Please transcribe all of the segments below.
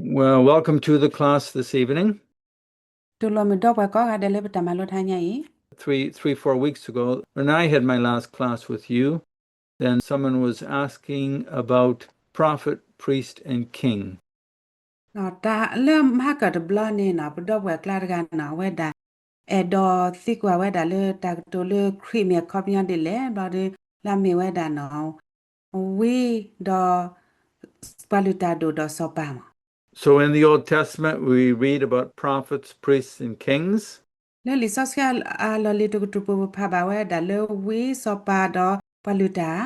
Well, welcome to the class this evening. တူၢ်လိာ်မုာ်ဒီပုၢ်ဝဲၢ်ကိးဂၤဒဲးလၢပတၢ်မၤလိတဟါညါအံၤ. Three, three, four weeks ago, when I had my last class with you, then someone was asking about prophet, priest, and king. တၢ်လၢမဟါကၢၢ်တဘျီန့ၣ်နီၤ ပဒီပုၢ်ဝဲၢ်ကျါတဂၤနီၤ အဝဲဒၣ် အဲၣ်ဒိးသံကွၢ်ဝဲဒၣ်လၢတၢ်ကတိၤလၢခရံာ်မ့ၢ်အခီပညီဒ်လဲၣ် ဘျီဒီး လၢအမ့ၢ်ဝဲဒၣ်နီၤ ဝံဒီး ပှၤလုၢ်တၢ်ဒိၣ်ဒီးစီၤပၤမး. So in the Old Testament, we read about prophets, priests, and kings. လၢလံာ်စီဆှံအလီၢ်လံၤတကတြူၢ်ပူၤ ပဖးဘၣ်ဝဲဒၣ်လၢဝံစီၤပၤဒီးပှၤလုၢ်တၢ်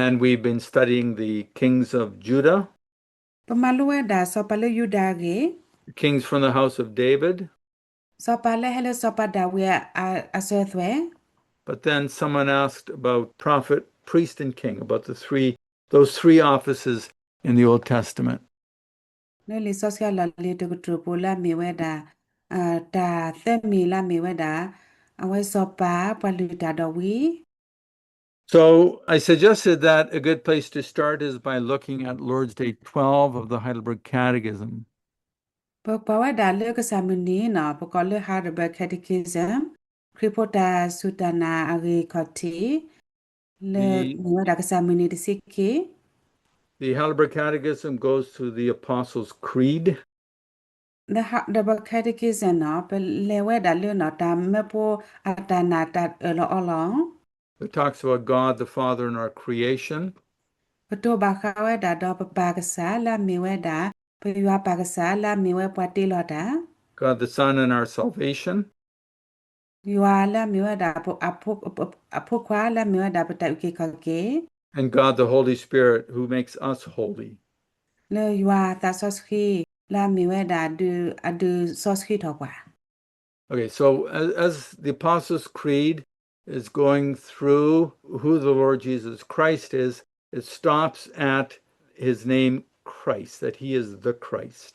And we've been studying the kings of Judah, ပမၤလိဝဲဒၣ်စီၤပၤလၢယူဒၤအဂ့ၢ်, kings from the house of David, စီၤပၤလၢဟဲလၢစီၤပၤဒၤဝံးအစၢၤအသွဲၣ်. But then someone asked about prophet, priest, and king, about the three, those three offices in the Old Testament. လၢလံာ်စီဆှံအလီၢ်လံၤတကတြူၢ်ပူၤလၢအမ့ၢ်ဝဲဒၣ် တၢ်သၢမံၤလၢအမ့ၢ်ဝဲဒၣ် အဝဲစီၤပၤ ပှၤလုၢ်တၢ်ဒီးဝံ So I suggested that a good place to start is by looking at Lord's Day twelve of the Heidelberg Catechism. ပကွၢ်ဝဲဒၣ်လၢကစၢ်မုၢ်နံၤနီၤ ပကိးလၢ Heidelberg Catechism ခရံာ်ဖိတၢ်စူၢ်တၢ်နာ်အဂ့ၢ်ခီၣ်ထံး လၢမ့ၢ်ဝဲဒၣ်ကစၢ်မုၢ်နံၤတဆံခံ The Heidelberg Catechism goes through the Apostles' Creed. The Heidelberg Catechism နီၤ ပလဲၤဝဲဒၣ်လၢနီၤ တၢ်မၢဖိအတၢ်နာ်တၢ်အၢၣ်လီၤအီလီၤ It talks about God the Father and our creation. ကတိၤဘၣ်ဃးဝဲဒၣ်ဒီးပပၢ်ကစၢ်လၢအမ့ၢ်ဝဲဒၣ် ပယွၤပၢ်ကစၢ်လၢအမ့ၢ်ဝဲပှၤတ့လီၤတၢ် God the Son and our salvation. ယွၤလၢအမ့ၢ်ဝဲဒၣ် အဖိခွါလၢအမ့ၢ်ဝဲဒၣ်ပတၢ်အုၣ်က့ၤခီၣ်က့ၤ And God the Holy Spirit who makes us holy. လၢယွၤအသးစီဆှံ လၢအမ့ၢ်ဝဲဒၣ် အဒုးစီဆှံထီၣ်ပှၤ Okay, so as, as the Apostles' Creed is going through who the Lord Jesus Christ is, it stops at his name Christ, that he is the Christ.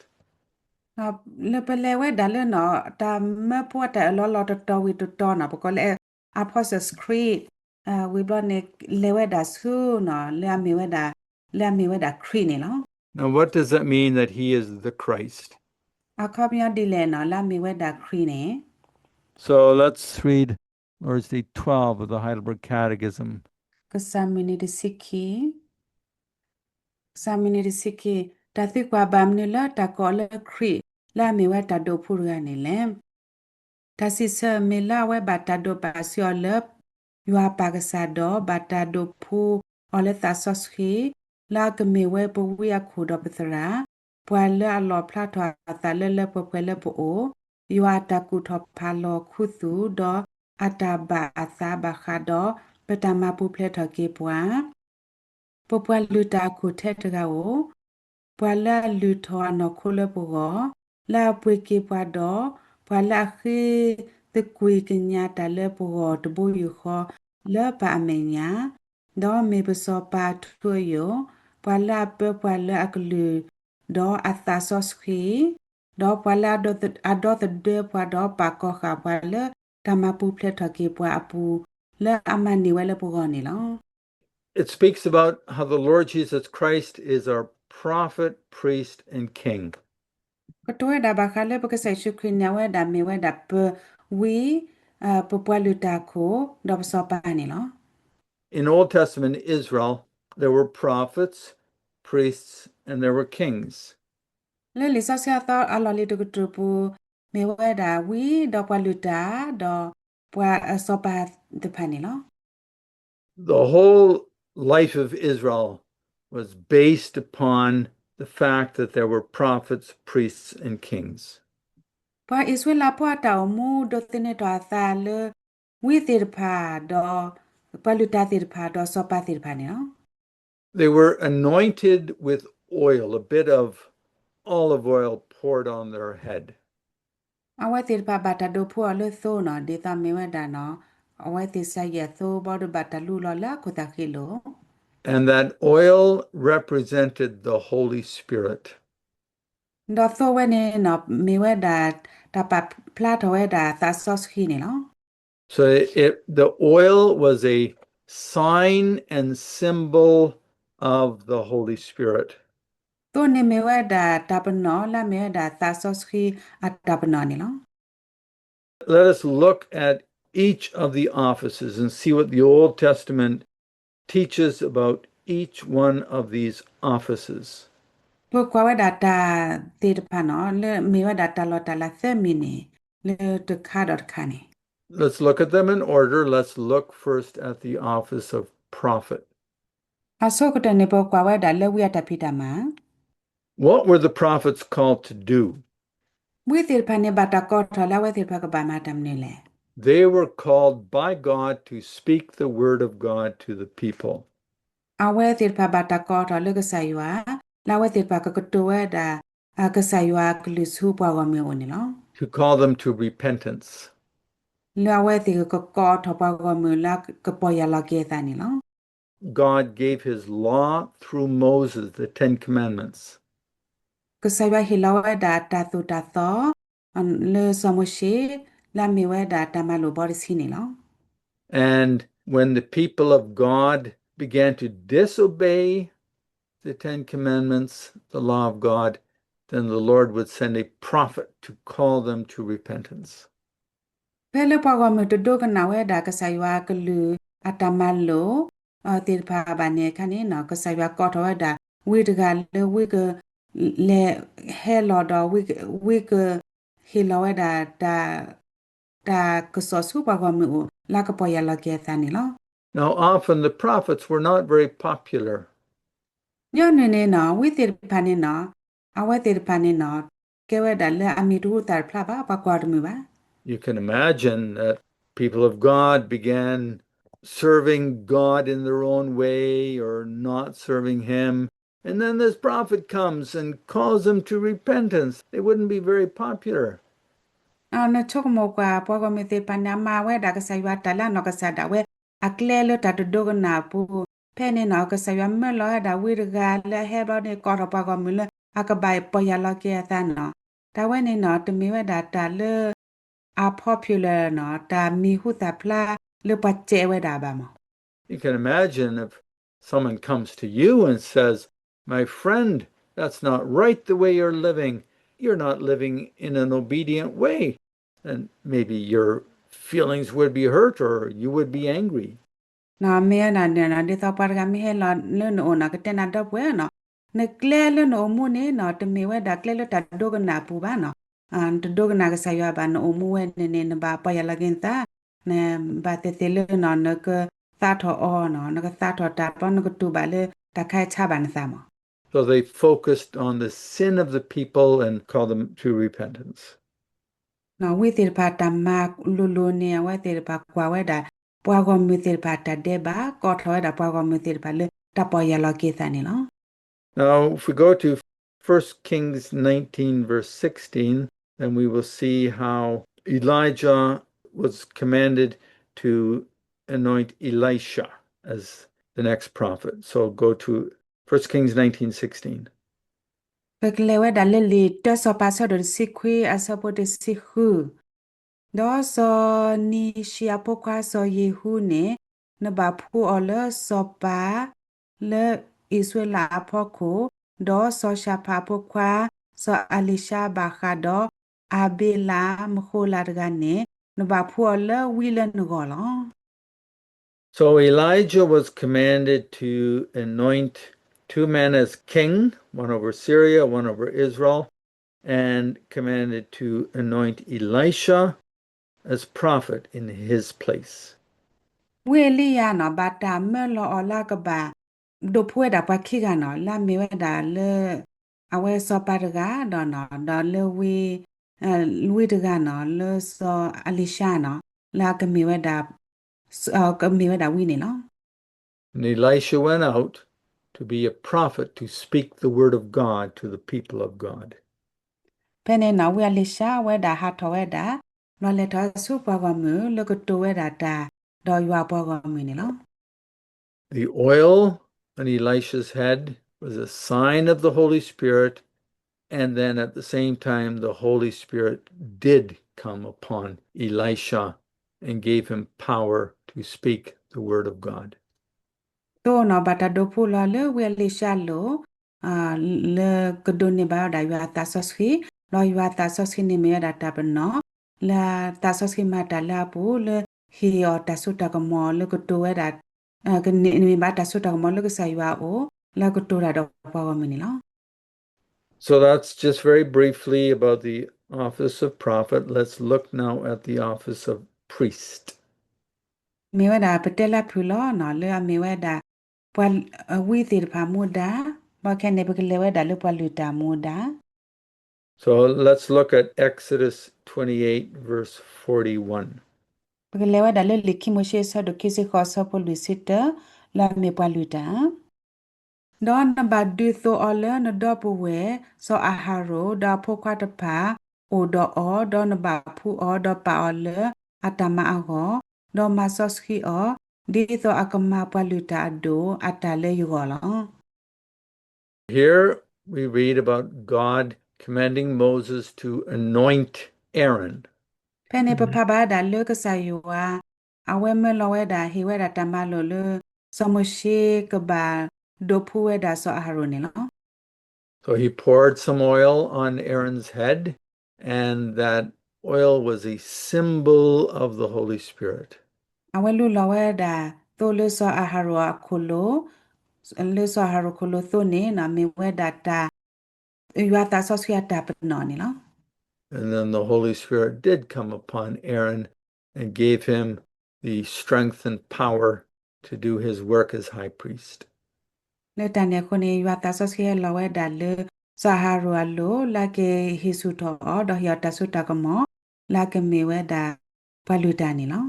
လၢပလဲၤဝဲဒၣ်လၢနီၤ တၢ်မၢဖိအတၢ်အၢၣ်လီၤလီၤတတီၤဝံၤတတီၤနီၤ ပကိးလၢ Apostles' Creed ဝံၤဘျီန့ၣ် လဲၤဝဲဒၣ်ဆူနီၤ လၢအမ့ၢ်ဝဲဒၣ် လၢအမ့ၢ်ဝဲဒၣ်ခရံာ်န့ၣ်လီၤ Now, what does that mean that he is the Christ? အခီပညီဒ်လဲၣ်နီၤ လၢအမ့ၢ်ဝဲဒၣ်ခရံာ်န့ၣ် So let's read Lord's Day twelve of the Heidelberg Catechism. ကစၢ်မုၢ်နံၤတဆံခံ ကစၢ်မုၢ်နံၤတဆံခံ တၢ်သံကွၢ်ဘၣ်မနုၤလၢတၢ်ကိးအီၤလၢခရံာ် လၢအမ့ၢ်ဝဲတၢ်ဒိးဖှူတဂၤန့ၣ်လဲၣ်. တၢ်စံးဆၢမ့ၢ်လၢအဝဲဘၣ်တၢ်ဒိးပာ်စံးအီၤလၢ ယွၤပၢ်ကစၢ်ဒီး ဘၣ်တၢ်ဒိးဖှူအီၤလၢသးစီဆှံ လၢအကမ့ၢ်ဝဲပဝံအခိၣ်ဒီးပသရၣ်, ပှၤလၢအလီၣ်ဖျါထီၣ်အသးလၢလၢပှဲၤပှဲၤလၢပအိၣ်, ယွၤအတၢ်ကူၣ်ထီၣ်ဖးလီၤခူသူၣ် ဒီးအတၢ်ဘၣ်အသးဘၣ်ဃးဒီး ပတၢ်မၤပူၤဖျဲးထီၣ်က့ၤပှၤ ပပှၤလုၢ်တၢ်အခိၣ်ထဲတဂၤဧိၤ, ပှၤလၢအလုၢ်ထီၣ်အနီၢ်ခိလၢပဂီၢ်, လၢအပှ့ၤက့ၤပှၤဒီး ပှၤလၢအဃ့သကွံၢ်ကညးတၢ်လၢပဂီၢ်တဘိယူၢ်ဃီလၢပှၤအမဲာ်ညါ, ဒီးမ့ၢ်ပစီၤပၤအထူအယိာ်, ပှၤလၢအပၢပှၤလၢအကလုၢ် ဒီးအသးစီဆှံ, ဒီးပှၤလၢအဒီသဒၢပှၤဒီးပာ်ကီၤဃာ်ပှၤလၢတၢ်မၤပူၤဖျဲးထီၣ်က့ၤပှၤအပူၤ လၢအမၤန့ၢ်ဝဲလၢပဂီၢ်န့ၣ်လီၤ. It speaks about how the Lord Jesus Christ is our prophet, priest, and king. ကတိၤဝဲဒၣ်ဘၣ်ဃးလၢပကစၢ်ယ့ၣ်ၡူးခရံာ်န့ၣ် အဝဲဒၣ်မ့ၢ်ဝဲဒၣ်ပဝံ, ပပှၤလုၢ်တၢ်အခိၣ် ဒီးပစီၤပၤန့ၣ်လီၤ. In Old Testament Israel, there were prophets, priests, and there were kings. လၢလံာ်စီဆှံအသီအလီၢ်လံၤတကတြူၢ်ပူၤ မ့ၢ်ဝဲဒၣ်ဝံဒီးပှၤလုၢ်တၢ် ဒီးပှၤစီၤပၤသ့ၣ်တဖၣ်န့ၣ်လီၤ. The whole life of Israel was based upon the fact that there were prophets, priests, and kings. ပှၤအံၣ်စရ့လးဖိအတၢ်အိၣ်မူဒိးသန့ၤထီၣ်အသးလၢ ဝံသ့ၣ်တဖၣ်ဒီး ပှၤလုၢ်တၢ်သ့ၣ်တဖၣ်ဒီးစီၤပၤသ့ၣ်တဖၣ်န့ၣ်လီၤ. They were anointed with oil, a bit of olive oil poured on their head. အဝဲသ့ၣ်တဖၣ်ဘၣ်တၢ်ဒိးဖှူအီၤလၢသိနီၤ ဒ်သိးမ့ၢ်ဝဲဒၣ်နီၤ အဝဲသ့ၣ်စၤယံးအသိ ဘၣ်ဒီးဘၣ်တၢ်လူလီၤလၢအခိၣ်သးဃ့လိာ် And that oil represented the Holy Spirit. ဒီးသိဝဲန့ၣ်နီၤ မ့ၢ်ဝဲဒၣ် တၢ်ပာ်ဖျါထီၣ်ဝဲဒၣ်သးစီဆှံန့ၣ်လီၤ. So it, the oil was a sign and symbol of the Holy Spirit. သိးန့ၣ်မ့ၢ်ဝဲဒၣ်တၢ်ပနီၣ် လၢအမ့ၢ်ဝဲဒၣ်သးစီဆှံအတၢ်ပနီၣ်န့ၣ်လီၤ. Let us look at each of the offices and see what the Old Testament teaches about each one of these offices. ပကွၢ်ဝဲဒၣ်တၢ်သ့ၣ်တဖၣ်န့ၣ် လၢမ့ၢ်ဝဲဒၣ်တၢ်လီၢ်တၢ်လၤသၢမံၤန့ၣ် လၢတခါဒီးတခါန့ၣ် Let's look at them in order. Let's look first at the office of prophet. အဆိကတၢၢ်န့ၣ် ပကွၢ်ဝဲဒၣ်လၢဝံအတၢ်ဖံးတၢ်မၤ What were the prophets called to do? ဝံသ့ၣ်တဖၣ်န့ၣ် ဘၣ်တၢ်ကိးထီၣ်လၢအဝဲသ့ၣ်တဖၣ်ကဘၣ်မၤတၢ်မနုၤလဲၣ်. They were called by God to speak the word of God to the people. အဝဲသ့ၣ်တဖၣ်ဘၣ်တၢ်ကိးထီၣ်လၢကစၢ်ယွၤ လၢအဝဲသ့ၣ်တဖၣ်ကကတိၤဝဲဒၣ် ကစၢ်ယွၤအကလုၢ်ဆူပှၤဂီၢ်မုၢ်အအိၣ်န့ၣ်လီၤ. To call them to repentance. လၢအဝဲသ့ၣ်ကကကိးထီၣ်ပှၤဂီၢ်မုၢ်လၢကပီၢ်ယၢ်လီၤက့ၤအသးန့ၣ်လီၤ. God gave his law through Moses, the Ten Commandments. ကစၢ်ယွၤဟ့ၣ်လီၤဝဲဒၣ်တၢ်သိၣ်တၢ်သီ လၢစီၤမိၤၡ့ လၢအမ့ၢ်ဝဲဒၣ်တၢ်မၤလိာ်ဘီတဆံန့ၣ်လီၤ. And when the people of God began to disobey the Ten Commandments, the law of God, then the Lord would send a prophet to call them to repentance. ဖဲလၢပှၤဂီၢ်မုၢ်တဒိကနၣ်ဝဲဒၣ်ကစၢ်ယွၤအကလုၢ်အတၢ်မၤလိာ် သ့ၣ်တဖၣ်ဘၣ်န့ၣ်အခါန့ၣ် ကစၢ်ယွၤကိးထီၣ်ဝဲဒၣ် ဝံတဂၤလၢဝံက လဲၤဟဲလီၤဒီး ဝံက ဟ့ၣ်လီၤဝဲဒၣ် တၢ်ကစီၣ်ဆူပှၤဂီၢ်မုၢ်အအိၣ် လၢကပီၢ်ယၢ်လီၤက့ၤအသးန့ၣ်လီၤ. Now, often the prophets were not very popular. ညီနုၢ်န့ၣ်နီၤ ဝံသ့ၣ်တဖၣ်န့ၣ်နီၤ အဝဲသ့ၣ်တဖၣ်န့ၣ်နီၤ ကဲဝဲဒၣ်လၢအမံၤတဟူသၣ်တဖျါဘၣ် ပှၤကွၢ်တမုာ်ဘၣ်. You can imagine that people of God began serving God in their own way or not serving him. And then this prophet comes and calls them to repentance. They wouldn't be very popular. နဆိကမိၣ်ကွၢ် ပှၤဂီၢ်မုၢ်သ့ၣ်တဖၣ်န့ၣ် အမၤဝဲဒၣ်ကစၢ်ယွၤတၢ်လၢအနီၢ်ကစၢ်ဒၣ်ဝဲ အကျဲလၢတၢ်တဒိကနၣ်အပူၤ, ဖဲန့ၣ်နီၤ ကစၢ်ယွၤမၢလီၤဝဲဒၣ်ဝံတဂၤလၢအဟဲဘျီန့ၣ် ကိးထီၣ်ပှၤဂီၢ်မုၢ်လၢအကဘၣ်ပီၢ်ယၢ်လီၤက့ၤအသးနီၤ. တၢ်ဝဲန့ၣ်နီၤ တမ့ၢ်ဝဲဒၣ်တၢ်လၢ unpopular နီၤ တၢ်မံၤဟူသၣ်ဖျါလၢပှၤစဲးဝဲဒၣ်ဘၣ်မး. You can imagine if someone comes to you and says, My friend, that's not right the way you're living. You're not living in an obedient way. And maybe your feelings would be hurt or you would be angry. နီၤ မ့ၢ်ဝဲဒၣ်န့ၣ်နီၤ ဒ်သိးပှၤတဂၤမ့ၢ်ဟဲလီၤလၢနအိၣ်နီၤ ကတဲနၤဒီပုၢ်ဝဲၢ်နီၤ နကျဲလၢနအိၣ်မူန့ၣ်နီၤ တမ့ၢ်ဝဲဒၣ်ကျဲလၢတၢ်ဒိကနၣ်အပူၤဘၣ်နီၤ. နတဒိကနၣ်ကစၢ်ယွၤဘၣ် နအိၣ်မူဝဲန့ၣ်န့ၣ် နဘၣ်ပီၢ်ယၢ်လီၤက့ၤနသး, နဘၣ်သ့ၣ်သ့ၣ်လၢနီၤ နကသးထီၣ်အီၤနီၤ နကသးထီၣ်တၢ်ဘျီ နကတူၢ်ဘၣ်လၢတၢ်ခါဆါဘၣ်နသးမး. So they focused on the sin of the people and called them to repentance. နီၤ ဝံသ့ၣ်တဖၣ်တၢ်မၤလိၤလိၤန့ၣ် အဝဲသ့ၣ်တဖၣ်ကွၢ်ဝဲဒၣ် ပှၤဂီၢ်မုၢ်သ့ၣ်တဖၣ်တၢ်ဒဲးဘး ကိးထီၣ်ဝဲဒၣ်ပှၤဂီၢ်မုၢ်သ့ၣ်တဖၣ်လၢတၢ်ပီၢ်ယၢ်လီၤက့ၤသးန့ၣ်လီၤ. Now, if we go to First Kings nineteen, verse sixteen, then we will see how Elijah was commanded to anoint Elisha as the next prophet. So go to First Kings nineteen sixteen. ပကလဲၤဝဲဒၣ်လၢလံာ်တၢစီၤပၤအဆၢဒိၣ်တဆံခွံအဆၢဖိတဆံဃု, ဒီးစီၤနံၤၡံအဖိခွါစီၤယ့ၤဟူန့ၣ် နဘၣ်ဖှူအီၤလၢစီၤပၤ လၢအံၣ်စရ့လးအဖီခိၣ်, ဒီးစီၤၡဖၣ်အဖိခွါ စီၤအလံၤၡါဘၣ်ဃးဒီး အဘ့လးမဃိလးတဂၤန့ၣ် နဘၣ်ဖှူအီၤလၢဝံလၢနဂီၢ်လီၤ. So Elijah was commanded to anoint two men as king, one over Syria, one over Israel, and commanded to anoint Elisha as prophet in his place. ဝံအ့လံယၤနီၤ ဘၣ်တၢ်မၢလီၤအီၤလၢအကဘၣ် ဒိးဖှူဝဲဒၣ်ပှၤခံဂၤနီၤ လၢအမ့ၢ်ဝဲဒၣ်လၢ အဝဲစီၤပၤတဂၤဒီးနီၤ ဒီးလၢဝံ ဝံတဂၤနီၤ လၢစီၤအလံၤၡါနီၤ လၢအကမ့ၢ်ဝဲဒၣ် ကမ့ၢ်ဝဲဒၣ်ဝံန့ၣ်လီၤ. And Elisha went out to be a prophet to speak the word of God to the people of God. ဖဲန့ၣ်နီၤ ဝံအလံၤၡါဝဲဒၣ်ဟးထီၣ်ဝဲဒၣ် ဘျီလဲၤထီၣ်ဆူပှၤဂီၢ်မုၢ်လၢကတိၤဝဲဒၣ်တၢ် ဒီးယွၤအပှၤဂီၢ်မု�်န့ၣ်လီၤ. The oil on Elisha's head was a sign of the Holy Spirit, and then at the same time, the Holy Spirit did come upon Elisha and gave him power to speak the word of God. သိနီၤ ဘၣ်တၢ်ဒိးဖှူလီၤလၢဝံအလံၤၡါအလိၤ လၢကဒိးန့ၢ်ဘၣ်ဝဲဒၣ်ယွၤအသးစီဆှံ, ဒီးယွၤအသးစီဆှံန့ၣ်မ့ၢ်ဝဲဒၣ်တၢ်ပနီၣ်, လၢသးစီဆှံမၤတၢ်လၢအပူၤ လၢဟ့ၣ်အီၤတၢ်စိတၢ်ကမီၤလၢကတိၤဝဲဒၣ် ကန့ၢ်ဘၣ်တၢ်စိတၢ်ကမီၤလၢကစၢ်ယွၤအအိၣ် လၢကတိၤတၢ်ဒီးပှၤဂီၢ်မုၢ်န့ၣ်လီၤ. So that's just very briefly about the office of prophet. Let's look now at the office of priest. မ့ၢ်ဝဲဒၣ်ပတဲလၢဖုၣ်လီၤနီၤ လၢအမ့ၢ်ဝဲဒၣ် ပှၤဝံသ့ၣ်တဖၣ်မူဒါ, ဘၣ်ခဲန့ၣ် ပကလဲၤဝဲဒၣ်လၢပှၤလုၢ်တၢ်မူဒါ So let's look at Exodus twenty-eight, verse forty-one. ပကလဲၤဝဲဒၣ်လၢလံာ်ခံမိၤၡ့ အဆၢဒိၣ်ခံဆံဃိး အဆၢဖိလွံၢ်ဆံတၢ, လၢအမ့ၢ်ပှၤလုၢ်တၢ် ဒီးနဘၣ်ဒုးသိးအီၤလၢနဒီပုၢ်ဝဲၢ် စီၤအၤဟရိၣ် ဒီးအဖိခွါတဖၣ် အိၣ်ဒီးအီၤ, ဒီးနဘၣ်ဖှူအီၤ, ဒီးပာ်အီၤလၢအတၢ်မၤအဂီၢ်, ဒီးမၤစီဆှံအီၤ, ဒ်သိးအကမၤပှၤလုၢ်တၢ်အဒိၣ်အတၢ်လၢယဂီၢ်လီၤ. Here we read about God commanding Moses to anoint Aaron. ဖဲန့ၣ်ပဖးဘၣ်ဝဲဒၣ်လၢကစၢ်ယွၤ အဝဲမၢလီၤဝဲဒၣ် ဟ့ၣ်ဝဲဒၣ်တၢ်မၤလိာ်လၢ စီၤမိၤၡ့ကဘၣ်ဒိးဖှူဝဲဒၣ်စီၤအၤဟရိၣ်န့ၣ်လီၤ. So he poured some oil on Aaron's head, and that oil was a symbol of the Holy Spirit. အဝဲလူလီၤဝဲဒၣ်သိလၢစီၤအၤဟရိၣ်အခိၣ်လိၤ, လၢစီၤအၤဟရိၣ်ခိၣ်လိၤသိန့ၣ် မ့ၢ်ဝဲဒၣ်တၢ် ယွၤသးစီဆှံအတၢ်ပနီၣ်န့ၣ်လီၤ. And then the Holy Spirit did come upon Aaron and gave him the strength and power to do his work as high priest. လၢတၢ်န့ၣ်အဃိန့ၣ် ယွၤသးစီဆှံဟဲလီၤဝဲဒၣ်လၢ စီၤအၤဟရိၣ်အလိၤ လၢကဟ့ၣ်ဆူၣ်ထီၣ်အီၤ ဒီးဟ့ၣ်အီၤတၢ်စိတၢ်ကမီၤ လၢအကမ့ၢ်ဝဲဒၣ်ပှၤလုၢ်တၢ်န့ၣ်လီၤ.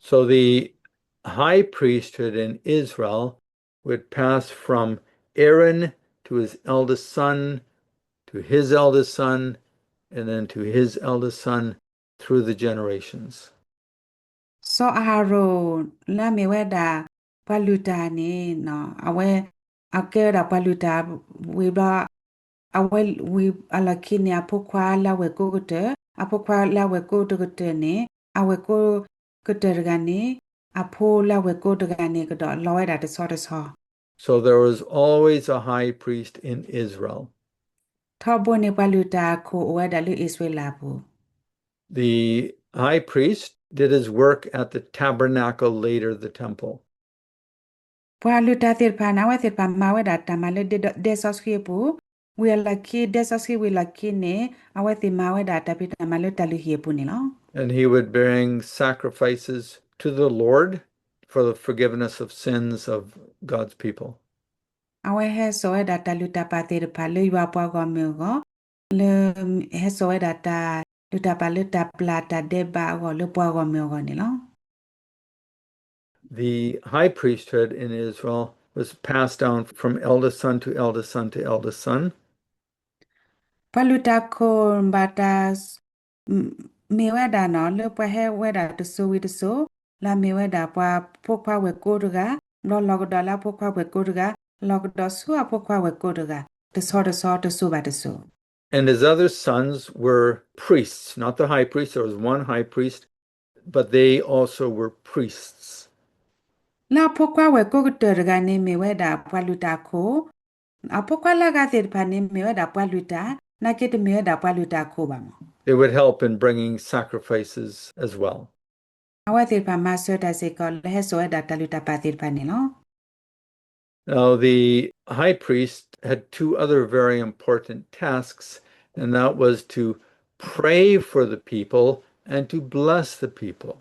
So the high priesthood in Israel would pass from Aaron to his eldest son, to his eldest son, and then to his eldest son through the generations. စီၤအၤဟရိၣ်လၢအမ့ၢ်ဝဲဒၣ်ပှၤလုၢ်တၢ်န့ၣ် အဝဲ အကဲဝဲဒၣ်ပှၤလုၢ်တၢ်ဝံၤဘျီ အဝဲဝံၤအလီၢ်ခံန့ၣ် အဖိခွါလၢအဝဲၢ်ကိကတၢၢ်, အဖိခွါလၢအဝဲၢ်ကိတကတၢၢ်န့ၣ် အဝဲၢ်ကိကတၢၢ်တဂၤန့ၣ် အဖိလၢအဝဲၢ်ကိတဂၤန့ၣ်ကဒီးလီၤဝဲဒၣ်တဆီတဆီ So there was always a high priest in Israel. ထီဘိန့ၣ်ပှၤလုၢ်တၢ်အခိၣ်အိၣ်ဝဲဒၣ်လၢအံၣ်စရ့လးအပူၤ The high priest did his work at the tabernacle, later the temple. ပှၤလုၢ်တၢ်သ့ၣ်တဖၣ်န့ၣ် အဝဲသ့ၣ်တဖၣ်မၤဝဲဒၣ်တၢ်မၤလၢဒဲစီဆှံအပူၤ, ဝံၤအလီၢ်ခံ ဒဲစီဆှံဝံၤအလီၢ်ခံန့ၣ် အဝဲသ့ၣ်မၤဝဲဒၣ်တၢ်ဖံးတၢ်မၤလၢတၢ်လုၢ်ဟံၣ်အပူၤန့ၣ်လီၤ. And he would bring sacrifices to the Lord for the forgiveness of sins of God's people. အဝဲဟဲစိာ်ဝဲဒၣ်တၢ်လုၢ်တၢ်ပာ်သ့ၣ်တဖၣ်လၢယွၤပှၤဂီၢ်မုၢ်အဂီၢ်, လၢ ဟဲစိာ်ဝဲဒၣ်တၢ်လုၢ်တၢ်ပာ်လၢတၢ်ပျၢ်တၢ်ဒဲးဘးအဂီၢ်လၢပှၤဂီၢ်မုၢ်အဂီၢ်န့ၣ်လီၤ. The high priesthood in Israel was passed down from eldest son to eldest son to eldest son. ပှၤလုၢ်တၢ်ခိၣ်ဘၣ်တၢ် မ့ၢ်ဝဲဒၣ်နီၤ လၢပှၤဟဲဝဲဒၣ်တစိၤဝံၤတစိၤ, လၢအမ့ၢ်ဝဲဒၣ်ပှၤဖိခွါဝဲၢ်ကိတဂၤ, ဘျီလီၤကဒီးလၢအဖိခွါဝဲၢ်ကိတဂၤ, လီၤကဒီးဆူအဖိခွါဝဲၢ်ကိတဂၤ, တဆီတဆီ တစိၤဘၣ်တစိၤ And his other sons were priests, not the high priest, there was one high priest, but they also were priests. လၢအဖိခွါဝဲၢ်ကိကတၢၢ်တဂၤန့ၣ်မ့ၢ်ဝဲဒၣ်ပှၤလုၢ်တၢ်အခိၣ်, အဖိခွါလၢအဂၤသ့ၣ်တဖၣ်န့ၣ်မ့ၢ်ဝဲဒၣ်ပှၤလုၢ်တၢ်, နာ်က့တမ့ၢ်ဝဲဒၣ်ပှၤလုၢ်တၢ်အခိၣ်ဘၣ်မး They would help in bringing sacrifices as well. အဝဲသ့ၣ်တဖၣ်မၤစၢၤတၢ်စ့ၢ်ကီးလၢဟဲစိာ်ဝဲဒၣ်တၢ်လုၢ်တၢ်ပာ်သ့ၣ်တဖၣ်န့ၣ်လီၤ. Now, the high priest had two other very important tasks, and that was to pray for the people and to bless the people.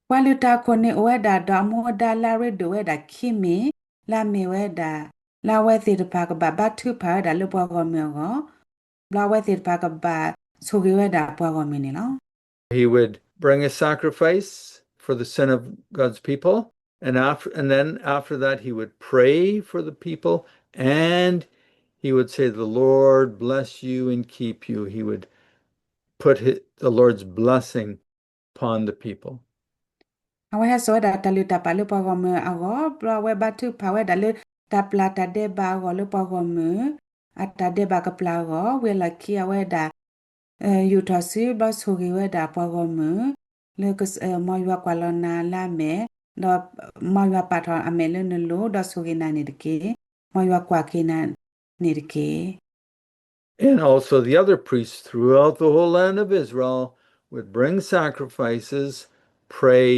ပှၤလုၢ်တၢ်ခိၣ်န့ၣ်အိၣ်ဝဲဒၣ်ဒီးအမူအဒါလၢအရ့ဒိၣ်ဝဲဒၣ်ခံမံၤ, လၢအမ့ၢ်ဝဲဒၣ် လၢအဝဲသ့ၣ်တဖၣ်ကဘၣ်ဘါထုကဖၣ်ဝဲဒၣ်လၢပှၤဂီၢ်မုၢ်အဂီၢ်, ဘျီအဝဲသ့ၣ်တဖၣ်ကဘၣ်ဆိၣ်ဂ့ၤဝဲဒၣ်ပှၤဂီၢ်မုၢ်န့ၣ်လီၤ. He would bring a sacrifice for the sin of God's people, and after, and then after that he would pray for the people, and he would say, The Lord bless you and keep you. He would put hi- the Lord's blessing upon the people. အဝဲဟဲစိာ်ဝဲဒၣ်တၢ်လုၢ်တၢ်ပာ်လၢပှၤဂီၢ်မုၢ်အဂီၢ်, ဘျီအဝဲဘါထုကဖၣ်ဝဲဒၣ်လၢတၢ်ပျၢ်တၢ်ဒဲးဘးအဂီၢ်လၢပှၤဂီၢ်မုၢ်, အတၢ်ဒဲးဘးကပျၢ်အဂီၢ်, ဝံၤအလီၢ်ခံအဝဲဒၣ် ယူာ်ထီၣ်စု ဘျီဆိၣ်ဂ့ၤဝဲဒၣ်ပှၤဂီၢ်မုၢ်, လၢ မ်ယွၤကွၢ်လီၤနၤလၢအမဲာ်, ဒီးမ်ယွၤပာ်ထီၣ်အမဲာ်လၢနလိၤ, ဒီးဆိၣ်ဂ့ၤနၤန့ၣ်တက့ၢ်. မ်ယွၤကွၢ်က့ၤနၤန့ၣ်တက့ၢ်. And also the other priests throughout the whole land of Israel would bring sacrifices, pray,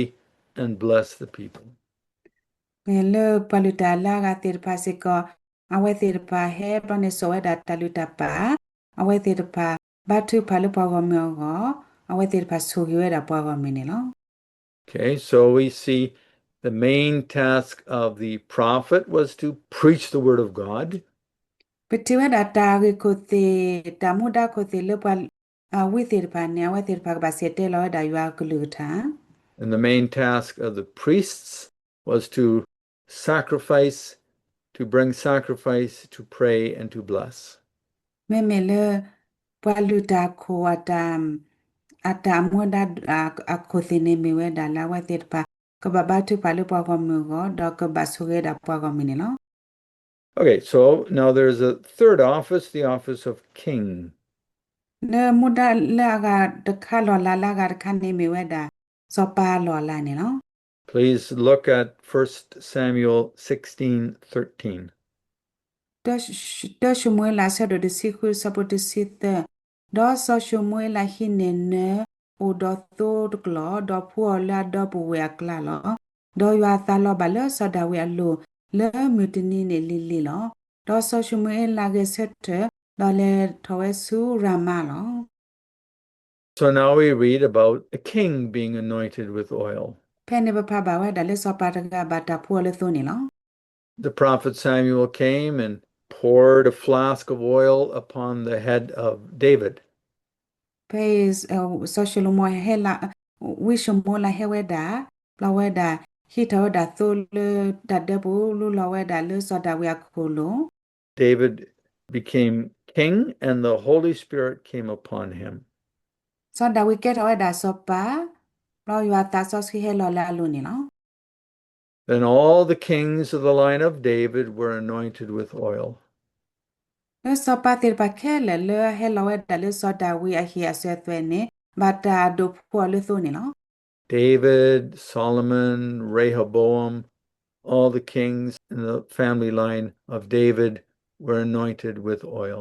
and bless the people. မ့ၢ်လၢပှၤလုၢ်တၢ်လၢအဂၤသ့ၣ်တဖၣ်စ့ၢ်ကီး, အဝဲသ့ၣ်တဖၣ်ဟဲဘျီန့ၣ် စိာ်ဝဲဒၣ်တၢ်လုၢ်တၢ်ပာ်, အဝဲသ့ၣ်တဖၣ် ဘါထုကဖၣ်လၢပှၤဂီၢ်မုၢ်အဂီၢ်, အဝဲသ့ၣ်တဖၣ်ဆိၣ်ဂ့ၤဝဲဒၣ်ပှၤဂီၢ်မုၢ်န့ၣ်လီၤ. Okay, so we see the main task of the prophet was to preach the word of God. ပထံၣ်ဝဲဒၣ်တၢ်ဂ့ၢ်ခိၣ်သ့ၣ်, တၢ်မူဒါခိၣ်သ့ၣ်လၢပှၤ, အဝံသ့ၣ်တဖၣ်န့ၣ် အဝဲသ့ၣ်တဖၣ်ကဘၣ်စံၣ်တဲၤတဲလီၤဝဲဒၣ်ယွၤအကလုၢ်ကထါ And the main task of the priests was to sacrifice, to bring sacrifice, to pray, and to bless. မ့မ့ၢ်လၢ ပှၤလုၢ်တၢ်အခိၣ်အတၢ်, အတၢ်အမူဒါအခိၣ်သ့ၣ်န့ၣ်မ့ၢ်ဝဲဒၣ်လၢအဝဲသ့ၣ်တဖၣ် ကဘၣ်ဘါထုကဖၣ်လၢပှၤဂီၢ်မုၢ်အဂီၢ် ဒီးကဘၣ်ဆိၣ်ဂ့ၤဒၣ်ပှၤဂီၢ်မုၢ်န့ၣ်လီၤ. Okay, so now there's a third office, the office of king. လၢမူဒါလၢအဂၤတခါ လီၢ်လၤလၢအဂၤတခါန့ၣ်မ့ၢ်ဝဲဒၣ် စီၤပၤအလီၢ်အလၤန့ၣ်လီၤ. Please look at First Samuel sixteen thirteen. တၢၡမူၤအ့လး အဆၢဒိၣ်တဆံဃု အဆၢဖိတဆံသၢ, ဒီးစီၤၡမူၤအ့လးဟံးန့ၢ်နၢၤအိၣ်ဒီးသိတကျီၢ်, ဒီးဖှူအီၤလၢအဒီပုၢ်ဝဲၢ်အကျါလီၤ. ဒီးယွၤအသးလီၤဘၣ်လၢစီၤဒၤဝံးအလိၤ လၢမုၢ်တနံၤန့ၣ်လံၤလံၤလီၤ. ဒီးစီၤၡမူၤအ့လးဂဲၤဆၢထၢၣ်, ဒီးလဲၤထီၣ်ဝဲဆူရၤမၤလီၤ. So now we read about a king being anointed with oil. ဖဲန့ၣ်ပဖးဘၣ်ဝဲဒၣ်လၢစီၤပၤတဂၤဘၣ်တၢ်ဖှူအီၤလၢသိန့ၣ်လီၤ. The prophet Samuel came and poured a flask of oil upon the head of David. ဖဲအံၤ, စီၤၡလိၤမိၤဟဲလၢ, ဝံၡမူၤအ့လးဟဲဝဲဒၣ်, ဘျီဝဲဒၣ်, ဟံးထီၣ်ဝဲဒၣ်သိလၢတၢ်ဒၢပူၤလူလီၤဝဲဒၣ်လၢစီၤဒၤဝံးအခိၣ်လိၤ. David became king and the Holy Spirit came upon him. စီၤဒၤဝံးကဲထီၣ်ဝဲဒၣ်စီၤပၤ, ဘျီယွၤအသးစီဆှံဟဲလီၤလၢအလိၤန့ၣ်လီၤ. Then all the kings of the line of David were anointed with oil. လၢစီၤပၤသ့ၣ်တဖၣ်ခဲလၢာ်လၢအဟဲလီၤဝဲဒၣ်လၢစီၤဒၤဝံးအဟံၣ်အစၢၤအသွဲၣ်န့ၣ် ဘၣ်တၢ်ဒိးဖှူအီၤလၢသိန့ၣ်လီၤ. David, Solomon, Rehoboam, all the kings in the family line of David were anointed with oil.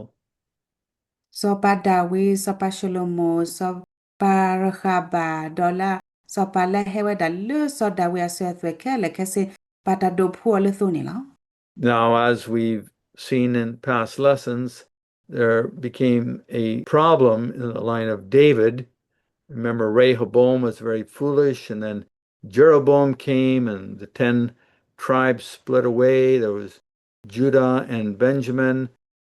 စီၤပၤဒၤဝံး, စီၤပၤၡလိၤမိၤ, စီၤပၤရဃၤဘၣ်, ဒီးလၢ, စီၤပၤလၢဟဲဝဲဒၣ်လၢစီၤဒၤဝံးအစၢၤအသွဲၣ်ခဲလၢာ်ခဲဆ့ ဘၣ်တၢ်ဒိးဖှူအီၤလၢသိန့ၣ်လီၤ. Now, as we've seen in past lessons, there became a problem in the line of David. Remember, Rehoboam was very foolish, and then Jeroboam came, and the ten tribes split away. There was Judah and Benjamin,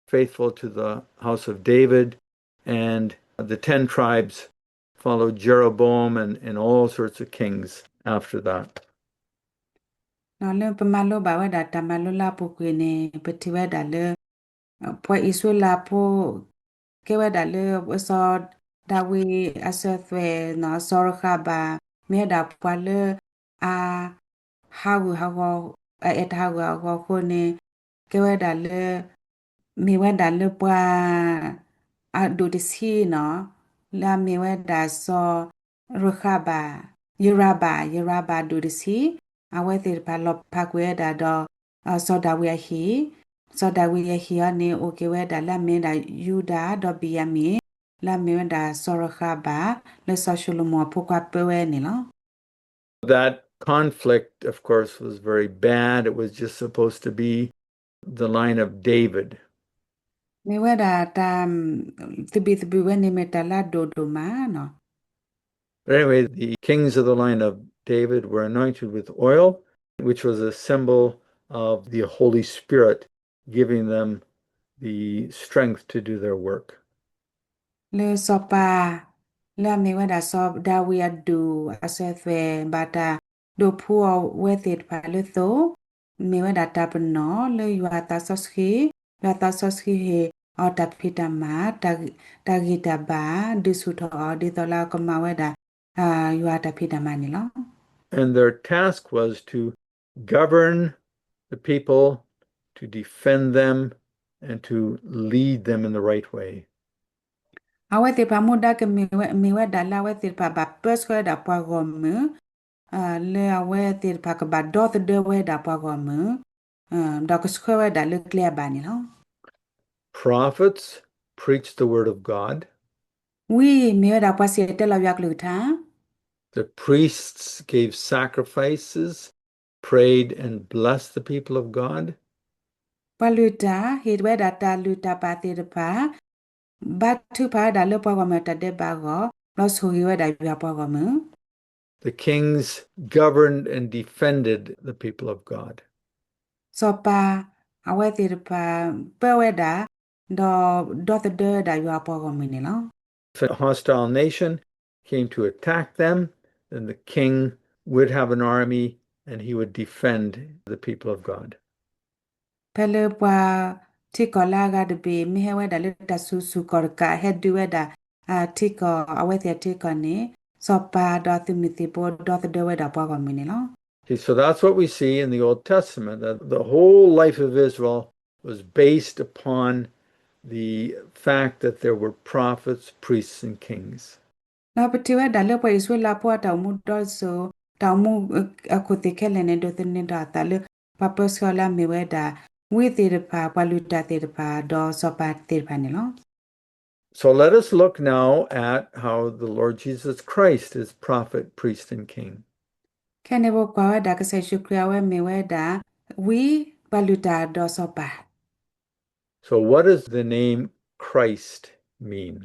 faithful to the house of David, and the ten tribes followed Jeroboam and, and all sorts of kings after that. လၢပမၤလိဘၣ်ဝဲဒၣ်တၢ်မၤလိလၢအပူၤကွံာ်န့ၣ် ပထံၣ်ဝဲဒၣ်လၢ ပှၤအံၣ်စရ့လးဖိ ကဲဝဲဒၣ်လၢ စီၤဒၤဝံးအစၢၤအသွဲၣ်, စီၤရဃၤဘၣ် မ့ၢ်ဝဲဒၣ်ပှၤလၢ အ ဟးဂူာ်ဟးဂီၤ, အအဲၣ်တၢ်ဟးဂူာ်ဟးဂီၤအဃိန့ၣ် ကဲဝဲဒၣ်လၢ မ့ၢ်ဝဲဒၣ်လၢပှၤ အဒိၣ်တဆံနီၤ, လၢအမ့ၢ်ဝဲဒၣ်စီၤရဃၤဘၣ်, ယရၤဘၣ်, ယရၤဘၣ်အဒိၣ်တဆံ, အဝဲသ့ၣ်တဖၣ်လီၤဖးကွံာ်ဝဲဒၣ်ဒီး စီၤဒၤဝံးအဟံၣ်, စီၤဒၤဝံးအဟံၣ်အံၤန့ၣ် အိၣ်က့ၤဝဲဒၣ်လၢအမ့ၢ်ဝဲဒၣ်ယူဒၤဒီးဘ့ၣ်ယၤမံၣ်, လၢအမ့ၢ်ဝဲဒၣ်စီၤရဃၤဘၣ် လၢစီၤၡလိၤမိၤအဖိခွါပၢဝဲန့ၣ်လီၤ. That conflict, of course, was very bad. It was just supposed to be the line of David. မ့ၢ်ဝဲဒၣ်တၢ် သဘံၣ်သဘုၣ်ဝဲန့ၣ် မ့ၢ်တၢ်လၢအဒိၣ်ဒိၣ်မးနီၤ. But anyway, the kings of the line of David were anointed with oil, which was a symbol of the Holy Spirit giving them the strength to do their work. လၢစီၤပၤ လၢအမ့ၢ်ဝဲဒၣ်စီၤဒၤဝံးအဒိၣ်အစၢၤအသွဲၣ် ဘၣ်တၢ်ဒိးဖှူအီၤဝဲသ့ၣ်တဖၣ်လၢသိ, မ့ၢ်ဝဲဒၣ်တၢ်ပနီၣ်လၢယွၤအသးစီဆှံ, ယွၤအသးစီဆှံဟ့ၣ်အီၤတၢ်ဖံးတၢ်မၤ, တၢ်ဂံၢ်တၢ်ဘါ, ဒုးဆူၣ်ထီၣ်အီၤ ဒ်သိးလၢအကမၤဝဲဒၣ် ယွၤအတၢ်ဖံးတၢ်မၤန့ၣ်လီၤ. And their task was to govern the people, to defend them, and to lead them in the right way. အဝဲသ့ၣ်တဖၣ်မူဒါကမ့ၢ်ဝဲ, မ့ၢ်ဝဲဒၣ်လၢအဝဲသ့ၣ်တဖၣ်ဘၣ်ပၢဆှၢဝဲဒၣ်ပှၤဂီၢ်မုၢ်, လၢအဝဲသ့ၣ်တဖၣ်ကဘၣ်ဒီသဒၢဝဲဒၣ်ပှၤဂီၢ်မုၢ်, ဒီးကဆှၢဝဲဒၣ်လၢကျဲအဘၣ်န့ၣ်လီၤ. Prophets preached the word of God. ဝံမ့ၢ်ဝဲဒၣ်ပှၤစံၣ်တဲၤတဲလီၤယွၤကလုၢ်ကထါ. The priests gave sacrifices, prayed and blessed the people of God. ပှၤလုၢ်တၢ်ဟ့ၣ်ဝဲဒၣ်တၢ်လုၢ်တၢ်ပာ်သ့ၣ်တဖၣ်, ဘါထုကဖၣ်ဝဲဒၣ်လၢပှၤဂီၢ်မုၢ်အတၢ်ဒဲးဘးအဂီၢ်, ဒီးဆိၣ်ဂ့ၤဝဲဒၣ်ယွၤပှၤဂီၢ်မုၢ်. The kings governed and defended the people of God. စီၤပၤအဝဲသ့ၣ်တဖၣ်ပၢဝဲဒၣ်, ဒီးဒီသဒၢဝဲဒၣ်ယွၤပှၤဂီၢ်မုၢ်န့ၣ်လီၤ. If a hostile nation came to attack them, then the king would have an army and he would defend the people of God. ဖဲလၢပှၤထံကီၢ်လၢအဂၤတဘ့ၣ် မ့ၢ်ဟဲဝဲဒၣ်လၢတၢ်စူၤစူၤကီၢ်တကး ဟဲဒုးဝဲဒၣ် ထံကီၢ် အဝဲသ့ၣ်အထံကီၢ်န့ၣ်, စီၤပၤဒီးသုးမုၢ်သံၣ်ဘိဒီသဒၢဝဲဒၣ်ပှၤဂီၢ်မုၢ်န့ၣ်လီၤ. Okay, so that's what we see in the Old Testament, that the whole life of Israel was based upon the fact that there were prophets, priests, and kings. ဒီးပထံၣ်ဝဲဒၣ်လၢပှၤအံၣ်စရ့လးဖိအတၢ်အိၣ်မူဒီစိၤ, တၢ်အိၣ်မူအခိၣ်သ့ၣ်ခဲလၢာ်န့ၣ် ဒိးသန့ၤဒီးအသးလၢ ပှၤပၢဆှၢလၢအမ့ၢ်ဝဲဒၣ် ဝံသ့ၣ်တဖၣ်, ပှၤလုၢ်တၢ်သ့ၣ်တဖၣ်, ဒီးစီၤပၤသ့ၣ်တဖၣ်န့ၣ်လီၤ. So let us look now at how the Lord Jesus Christ is prophet, priest, and king. ခဲန့ၣ်ပကွၢ်ဝဲဒၣ်ကစၢ်ယ့ၣ်ၡူးခရံာ်အဝဲမ့ၢ်ဝဲဒၣ် ဝံ, ပှၤလုၢ်တၢ်ဒီးစီၤပၤ. So what does the name Christ mean?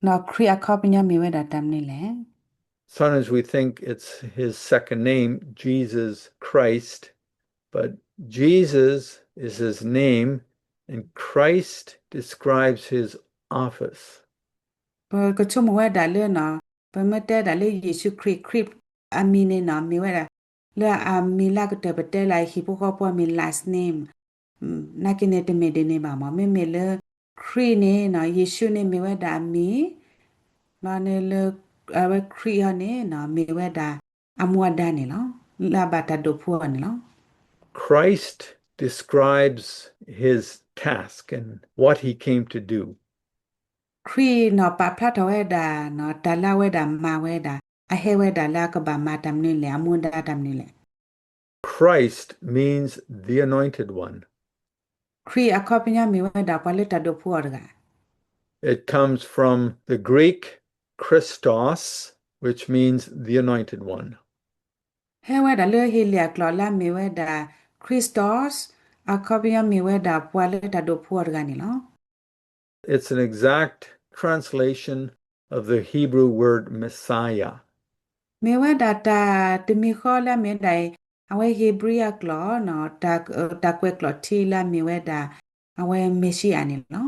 ဒီးခရံာ်အခီပညီမ့ၢ်ဝဲဒၣ်တၢ်မနုၤလဲၣ်. Sometimes we think it's his second name, Jesus Christ, but Jesus is his name, and Christ describes his office. ပကဆိကမိၣ်ဝဲဒၣ်လၢ ပမ့ၢ်တဲဒၣ်လၢယ့ၣ်ၡူးခရံာ်, ခရံာ်အမံၤန့ၣ် မ့ၢ်ဝဲဒၣ် လၢအမံၤလၢအကတၢၢ်ပတဲလၢ ဟံၣ်ဖိဃီဖိအမံၤ last name, နာ်က့န့ၣ်တမ့ၢ်ဒ်န့ၣ်ဘၣ်မး, မ့မ့ၢ်လၢ ခရံာ်န့ၣ် ယ့ၣ်ၡူးန့ၣ်မ့ၢ်ဝဲဒၣ်အမံၤ, ဒီးန့ၣ်လၢ အဝဲခရံာ်အီၤန့ၣ် မ့ၢ်ဝဲဒၣ် အမူအဒါန့ၣ်လီၤ, လၢအဘၣ်တၢ်ဒိးဖှူအီၤန့ၣ်လီၤ. Christ describes his task and what he came to do. ခရံာ်န့ၣ်ပာ်ဖျါထီၣ်ဝဲဒၣ် တၢ်လၢအဝဲဒၣ်မၤဝဲဒၣ်, အဟဲဝဲဒၣ်လၢအကဘၣ်မၤတၢ်မနုၤလဲၣ်, အမူအဒါတၢ်မနုၤလဲၣ်. Christ means the anointed one. ခရံာ်အခီပညီမ့ၢ်ဝဲဒၣ်ပှၤလၢတၢ်ဒိးဖှူအီၤတဂၤ. It comes from the Greek Christos, which means the anointed one. ဟဲဝဲဒၣ်လၢဟ့လ့ၣ်အကျိာ်လၢအမ့ၢ်ဝဲဒၣ် Christos, အခီပညီမ့ၢ်ဝဲဒၣ်ပှၤလၢတၢ်ဒိးဖှူအီၤတဂၤန့ၣ်လီၤ. It's an exact translation of the Hebrew word Messiah. မ့ၢ်ဝဲဒၣ်တၢ်တမံၤဃီလၢအမ့ၢ်ဝဲဒၣ် အဝဲဟ့းဘြံၤအကျိာ်, တၢ်ကွဲးကျိာ်ထံလၢအမ့ၢ်ဝဲဒၣ် အဝဲမ့ၤၡံအၤန့ၣ်လီၤ.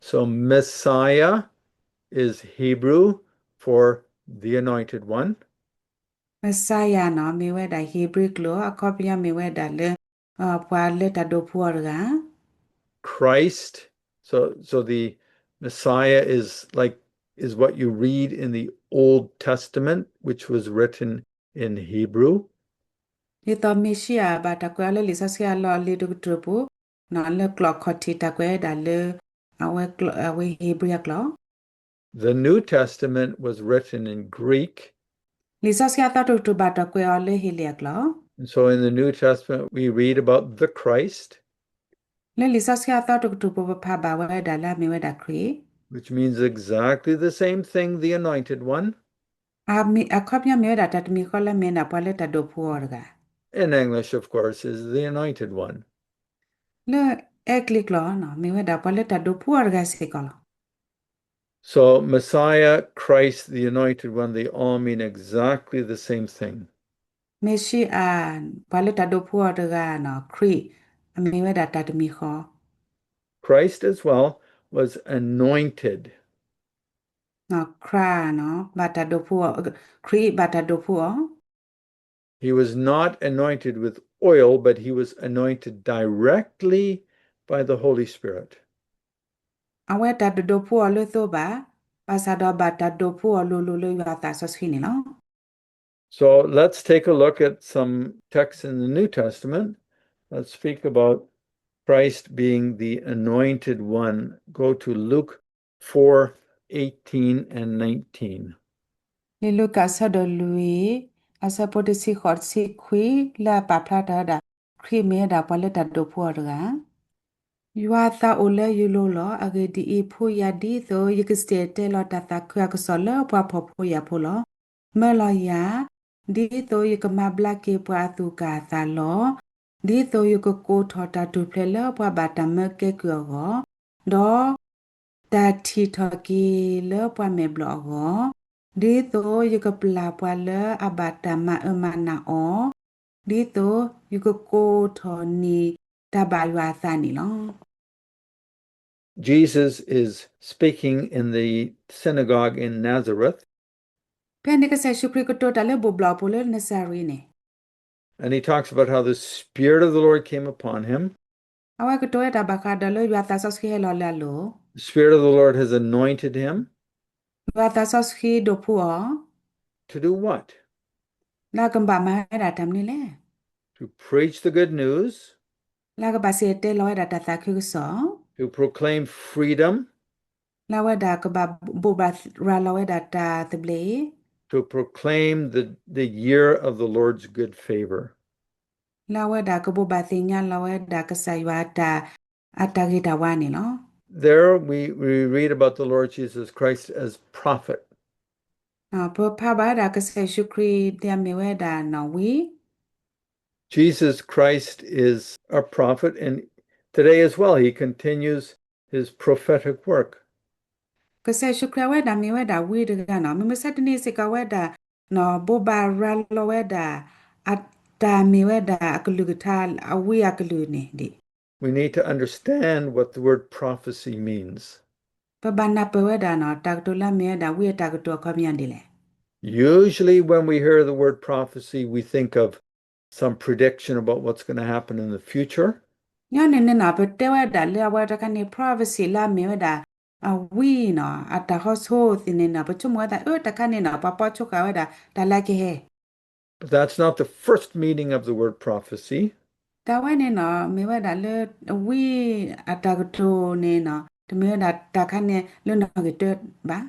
So Messiah is Hebrew for the anointed one. Messiah န့ၣ် မ့ၢ်ဝဲဒၣ်ဟ့းဘြံၤကျိာ်, အခီပညီမ့ၢ်ဝဲဒၣ်လၢ ပှၤလၢတၢ်ဒိးဖှူအီၤတဂၤ. Christ, so, so the Messiah is like, is what you read in the Old Testament, which was written in Hebrew. ဒ်သိးမ့ၤၡံအၤ ဘၣ်တၢ်ကွဲးအီၤလၢလံာ်စီဆှံအလီၢ်အလံၤတကတြူၢ်ပူၤ, လၢကျိာ်ခီၣ်ထံးတၢ်ကွဲးဝဲဒၣ်လၢ အဝဲဟ့းဘြံၤအကျိာ်. The New Testament was written in Greek. လံာ်စီဆှံအသီတကတြူၢ်ဘၣ်တၢ်ကွဲးအီၤလၢဟ့လ့ၣ်အကျိာ်. And so in the New Testament, we read about the Christ. လၢလံာ်စီဆှံအသီတကတြူၢ်ပူၤ ပဖးဘၣ်ဝဲဒၣ်လၢအမ့ၢ်ဝဲဒၣ်ခရံာ်. Which means exactly the same thing, the anointed one. အခီပညီမ့ၢ်ဝဲဒၣ်တၢ်တမံၤဃီလၢအမ့ၢ်ဝဲဒၣ်ပှၤလၢတၢ်ဒိးဖှူအီၤတဂၤ. In English, of course, is the anointed one. လၢအဲကလံးကျိာ်န့ၣ် မ့ၢ်ဝဲဒၣ်ပှၤလၢတၢ်ဒိးဖှူအီၤတဂၤစ့ၢ်ကီးလီၤ. So Messiah, Christ, the anointed one, they all mean exactly the same thing. မ့ၤၡံအၤ, ပှၤလၢတၢ်ဒိးဖှူအီၤတဂၤန့ၣ် ခရံာ်, အမ့ၢ်ဝဲဒၣ်တၢ်တမံၤဃီ. Christ as well was anointed. ခရံာ်န့ၣ် ဘၣ်တၢ်ဒိးဖှူအီၤ, ခရံာ်ဘၣ်တၢ်ဒိးဖှူအီၤ. He was not anointed with oil, but he was anointed directly by the Holy Spirit. အဝဲတၢ်တဒိးဖှူအီၤလၢသိဘၣ်, ဘၣ်ဆၣ်ဒီးဘၣ်တၢ်ဒိးဖှူအီၤလိၤလိၤလၢယွၤအသးစီဆှံန့ၣ်လီၤ. So let's take a look at some texts in the New Testament that speak about Christ being the anointed one. Go to Luke four eighteen and nineteen. လံာ်လူၤကၣ်အဆၢဒိၣ်လွံၢ်, အဆၢဖိတဆံဃိးတဆံခွံ လၢအပာ်ဖျါထီၣ်ဝဲဒၣ် ခရံာ်မ့ၢ်ဝဲဒၣ်ပှၤလၢတၢ်ဒိးဖှိၣ်အီၤတဂၤ. ယွၤအသးအိၣ်လၢယလိၤလီၤ. အဂ့ၢ်ဒ်အံၤ, ဖှူယၤဒ်သိးယကစံၣ်တဲၤတဲလီၤ တၢ်သးခုအကစီၣ်လၢပှၤဖှီၣ်ဖိယာ်ဖိလီၤ. မၢလီၤယၤ, ဒ်သိးယကမၤဘျါက့ၤပှၤအသူၣ်ကၢ်အသးလီၤ. ဒ်သိးယကကိးထီၣ်တၢ်ထူၣ်ဖျဲးလၢပှၤဘၣ်တၢ်မၢကဲကုၢ်အဂီၢ်, ဒီးတၢ်ထံၣ်ထီၣ်က့ၤလၢပှၤမဲာ်ဘျီၣ်အဂီၢ်, ဒ်သိးယကပျၢ်ပှၤလၢအဘၣ်တၢ်မၤအၢမၤနးအီၤ, ဒ်သိးယကကိးထီၣ်န့ၢ်တၢ်ဘၣ်ယွၤအသးန့ၣ်လီၤ. Jesus is speaking in the synagogue in Nazareth. ဖဲန့ၣ်ကစၢ်ယ့ၣ်ၡူးခရံာ်ကတိၤတၢ်လၢဘိၣ်ဘျီၣ်အပူၤလၢနစၤရ့းန့ၣ် And he talks about how the Spirit of the Lord came upon him အဝဲကတိၤဝဲဒၣ်ဘၣ်ဃးဒီးလၢယွၤသးစီဆှံဟဲလီၤလၢအလိၤ The Spirit of the Lord has anointed him ယွၤသးစီဆှံဒိးဖှူအီၤ to do what? လၢကဘၣ်မၤဝဲဒၣ်တၢ်မနုၤလဲၣ် To preach the good news လၢကဘၣ်စံၣ်တဲၤတဲလီၤဝဲဒၣ်တၢ်သးခုကစီၣ် To proclaim freedom လၢဝဲဒၣ်ကဘၣ်ဘိးဘၣ်ရၤလီၤဝဲဒၣ်တၢ်သဘျ့ To proclaim the, the year of the Lord's good favor. လၢဝဲဒၣ်ကဘိးဘၣ်သ့ၣ်ညါလီၤဝဲဒၣ်ကစၢ်ယွၤအတၢ်ဂ့ၤတၢ်ဝါန့ၣ်လီၤ. There we, we read about the Lord Jesus Christ as prophet. ပဖးဘၣ်ဝဲဒၣ်ကစၢ်ယ့ၣ်ၡူးခရံာ်ဒ်အမ့ၢ်ဝဲဒၣ်နီၣ်ဝံ Jesus Christ is a prophet, and today as well he continues his prophetic work. ကစၢ်ယ့ၣ်ၡူးခရံာ်အဝဲဒၣ်မ့ၢ်ဝဲဒၣ်ဝံတဂၤနီၣ်, မ့မ့ၢ်ဆၢတနံၤစ့ၢ်ကီးဝဲဒၣ် ဘိးဘၣ်ရၤလီၤဝဲဒၣ် အတၢ်မ့ၢ်ဝဲဒၣ်အကလုၢ်ကထါ အဝံအကလုၢ်န့ၣ်ဒံး We need to understand what the word prophecy means. ပဘၣ်နၢ်ပၢၢ်ဝဲဒၣ်နီၣ် တၢ်ကတိၤလၢအမ့ၢ်ဝဲဒၣ်ဝံအတၢ်ကတိၤအခီပညီဒ်လဲၣ်. Usually when we hear the word prophecy, we think of some prediction about what's gonna happen in the future. ညီနုၢ်န့ၣ်နီၣ် ပတဲဝဲဒၣ်လၢအဝဲတခါန့ၣ် prophecy လၢအမ့ၢ်ဝဲဒၣ် အဝံနီၣ် အတၢ်ဟီဆိသ့ၣ်န့ၣ်နီၣ် ပဆိကမိၣ်ဝဲဒၣ် အၢ တခါန့ၣ်နီၣ် ပှၤပိာ်ဆိဃာ်ဝဲဒၣ် တၢ်လၢကဟဲ But that's not the first meaning of the word prophecy. တၢ်ဝဲန့ၣ်နီၣ် မ့ၢ်ဝဲဒၣ်လၢ ဝံအတၢ်ကတိၤန့ၣ်နီၣ် တမ့ၢ်ဝဲဒၣ်တၢ်ခါန့ၣ်လၢနီၣ်ဂံၢ်တၢဘၣ်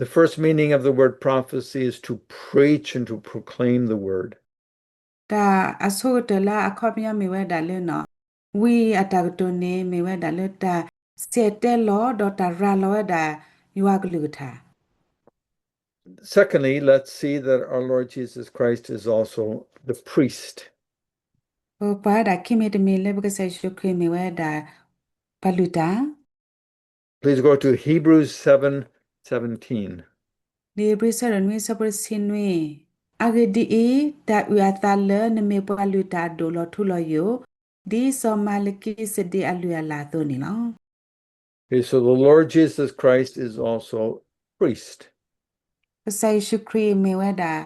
The first meaning of the word prophecy is to preach and to proclaim the word. တၢ်အဆိကတၢၢ်လၢအခီပညီမ့ၢ်ဝဲဒၣ်လၢနီၣ် ဝံအတၢ်ကတိၤန့ၣ် မ့ၢ်ဝဲဒၣ်လၢတၢ်စံၣ်တဲၤတဲလီၤ ဒီးတၢ်ရၤလီၤဝဲဒၣ် ယွၤကလုၢ်ကထါ Secondly, let's see that our Lord Jesus Christ is also the priest. ပကွၢ်ဝဲဒၣ်ခံမံၤတမံၤလၢပကစၢ်ယ့ၣ်ၡူးခရံာ်မ့ၢ်ဝဲဒၣ် ပှၤလုၢ်တၢ် Please go to Hebrews seven seventeen. လံာ်ဧ့ၤဘြံၤ ဆၢဒိၣ်နွံ ဆၢဖိတဆံနွံ, အဂ့ၢ်ဒ်အံၤ, တၢ်အုၣ်အသးလၢနမ့ၢ်ပှၤလုၢ်တၢ်အဒိၣ်လီၤထူလီၤယိာ်, ဒ်စီၤမၤလကံစဒ့အလုၢ်အလၢ်အသိးန့ၣ်လီၤ. Okay, so the Lord Jesus Christ is also priest. ကစၢ်ယ့ၣ်ၡူးခရံာ်မ့ၢ်ဝဲဒၣ်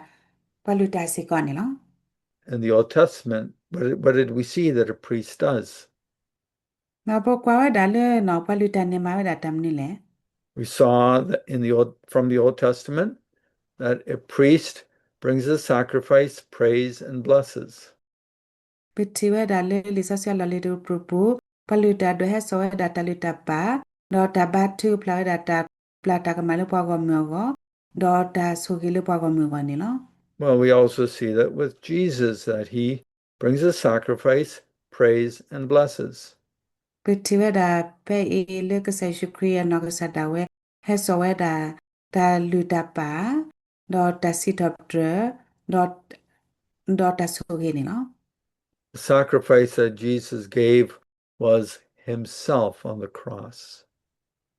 ပှၤလုၢ်တၢ်စ့ၢ်ကီးန့ၣ်လီၤ. In the Old Testament, what did, what did we see that a priest does? ပကွၢ်ဝဲဒၣ်လၢနီၣ် ပှၤလုၢ်တၢ်န့ၣ်မၤဝဲဒၣ်တၢ်မနုၤလဲၣ်. We saw that in the old, from the Old Testament, that a priest brings a sacrifice, prays, and blesses. ပထံၣ်ဝဲဒၣ်လၢလံာ်စီဆှံအလီၢ်လံၤတကတြူၢ်ပူၤ, ပှၤလုၢ်တၢ်ဒိးဟဲစိာ်ဝဲဒၣ်တၢ်လုၢ်တၢ်ပာ်, ဒီးတၢ်ဘါထုကဖၣ်ဝဲဒၣ်တၢ်ပျၢ်တၢ်ကမၣ်လၢပှၤဂီၢ်မုၢ်အဂီၢ်, ဒီးတၢ်ဆိၣ်ဂ့ၤလၢပှၤဂီၢ်မုၢ်အဂီၢ်န့ၣ်လီၤ. Well, we also see that with Jesus that he brings a sacrifice, prays, and blesses. ပထံၣ်ဝဲဒၣ်ဖဲအံၤလၢကစၢ်ယ့ၣ်ၡူးခရံာ်အနီၢ်ကစၢ်ဒၣ်ဝဲ ဟဲစိာ်ဝဲဒၣ် တၢ်လုၢ်တၢ်ပာ်, ဒီးတၢ်စံးထီၣ်ပတြၢၤ, ဒီး ဒီးတၢ်ဆိၣ်ဂ့ၤန့ၣ်လီၤ. The sacrifice that Jesus gave was himself on the cross.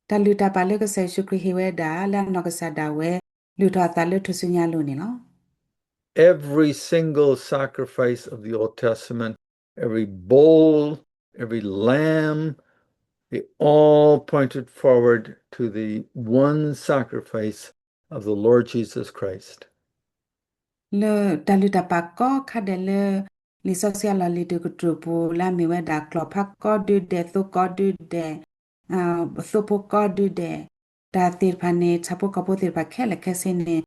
တၢ်လုၢ်တၢ်ပာ်လၢကစၢ်ယ့ၣ်ၡူးခရံာ်ဟ့ၣ်ဝဲဒၣ် လၢအနီၢ်ကစၢ်ဒၣ်ဝဲ လုၢ်ထီၣ်အသးလၢထူၣ်စုညါအလိၤန့ၣ်လီၤ. Every single sacrifice of the Old Testament, every bull, every lamb, they all pointed forward to the one sacrifice of the Lord Jesus Christ. လၢတၢ်လုၢ်တၢ်ပာ်ကိးခါဒဲးလၢ လံာ်စီဆှံအလီၢ်လံၤတကတြူၢ်ပူၤ လၢအမ့ၢ်ဝဲဒၣ်ကျီၢ်ဖးကိးဒုဒဲး, သိကိးဒုဒဲး, သိဖိကိးဒုဒဲး, တၢ်သ့ၣ်တဖၣ်န့ၣ် ဆၣ်ဖိကီၢ်ဖိသ့ၣ်တဖၣ်ခဲလၢာ်ခဲဆ့န့ၣ်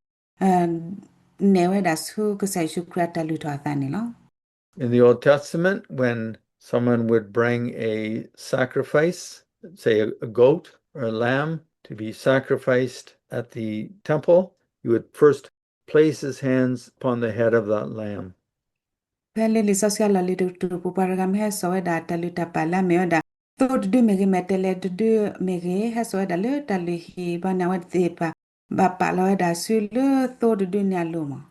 နဲၣ်ဝဲဒၣ်ဆူကစၢ်ယ့ၣ်ၡူးခရံာ်အတၢ်လုၢ်ထီၣ်အသးန့ၣ်လီၤ. In the Old Testament, when someone would bring a sacrifice, say a, a goat or a lamb to be sacrificed at the temple, he would first place his hands upon the head of that lamb. ဖဲလၢလံာ်စီဆှံအလီၢ်လံၤတကတြူၢ်ပူၤ ပှၤတဂၤမ့ၢ်ဟဲစိာ်ဝဲဒၣ်တၢ်လုၢ်တၢ်ပာ်လၢအမ့ၢ်ဝဲဒၣ် သိတဒုမ့ၢ်ဂ့ၤ, မဲာ်တဲးလဲးတဒုမ့ၢ်ဂ့ၤ, ဟဲစိာ်ဝဲဒၣ်လၢတၢ်လုၢ်ဟံၣ်ဘၣ်န့ၣ် အဝဲသ့ၣ်တဖၣ် ဘၣ်ပာ်လီၤဝဲဒၣ်ဆူလၢသိတဒုန့ၣ်အလိၤမး.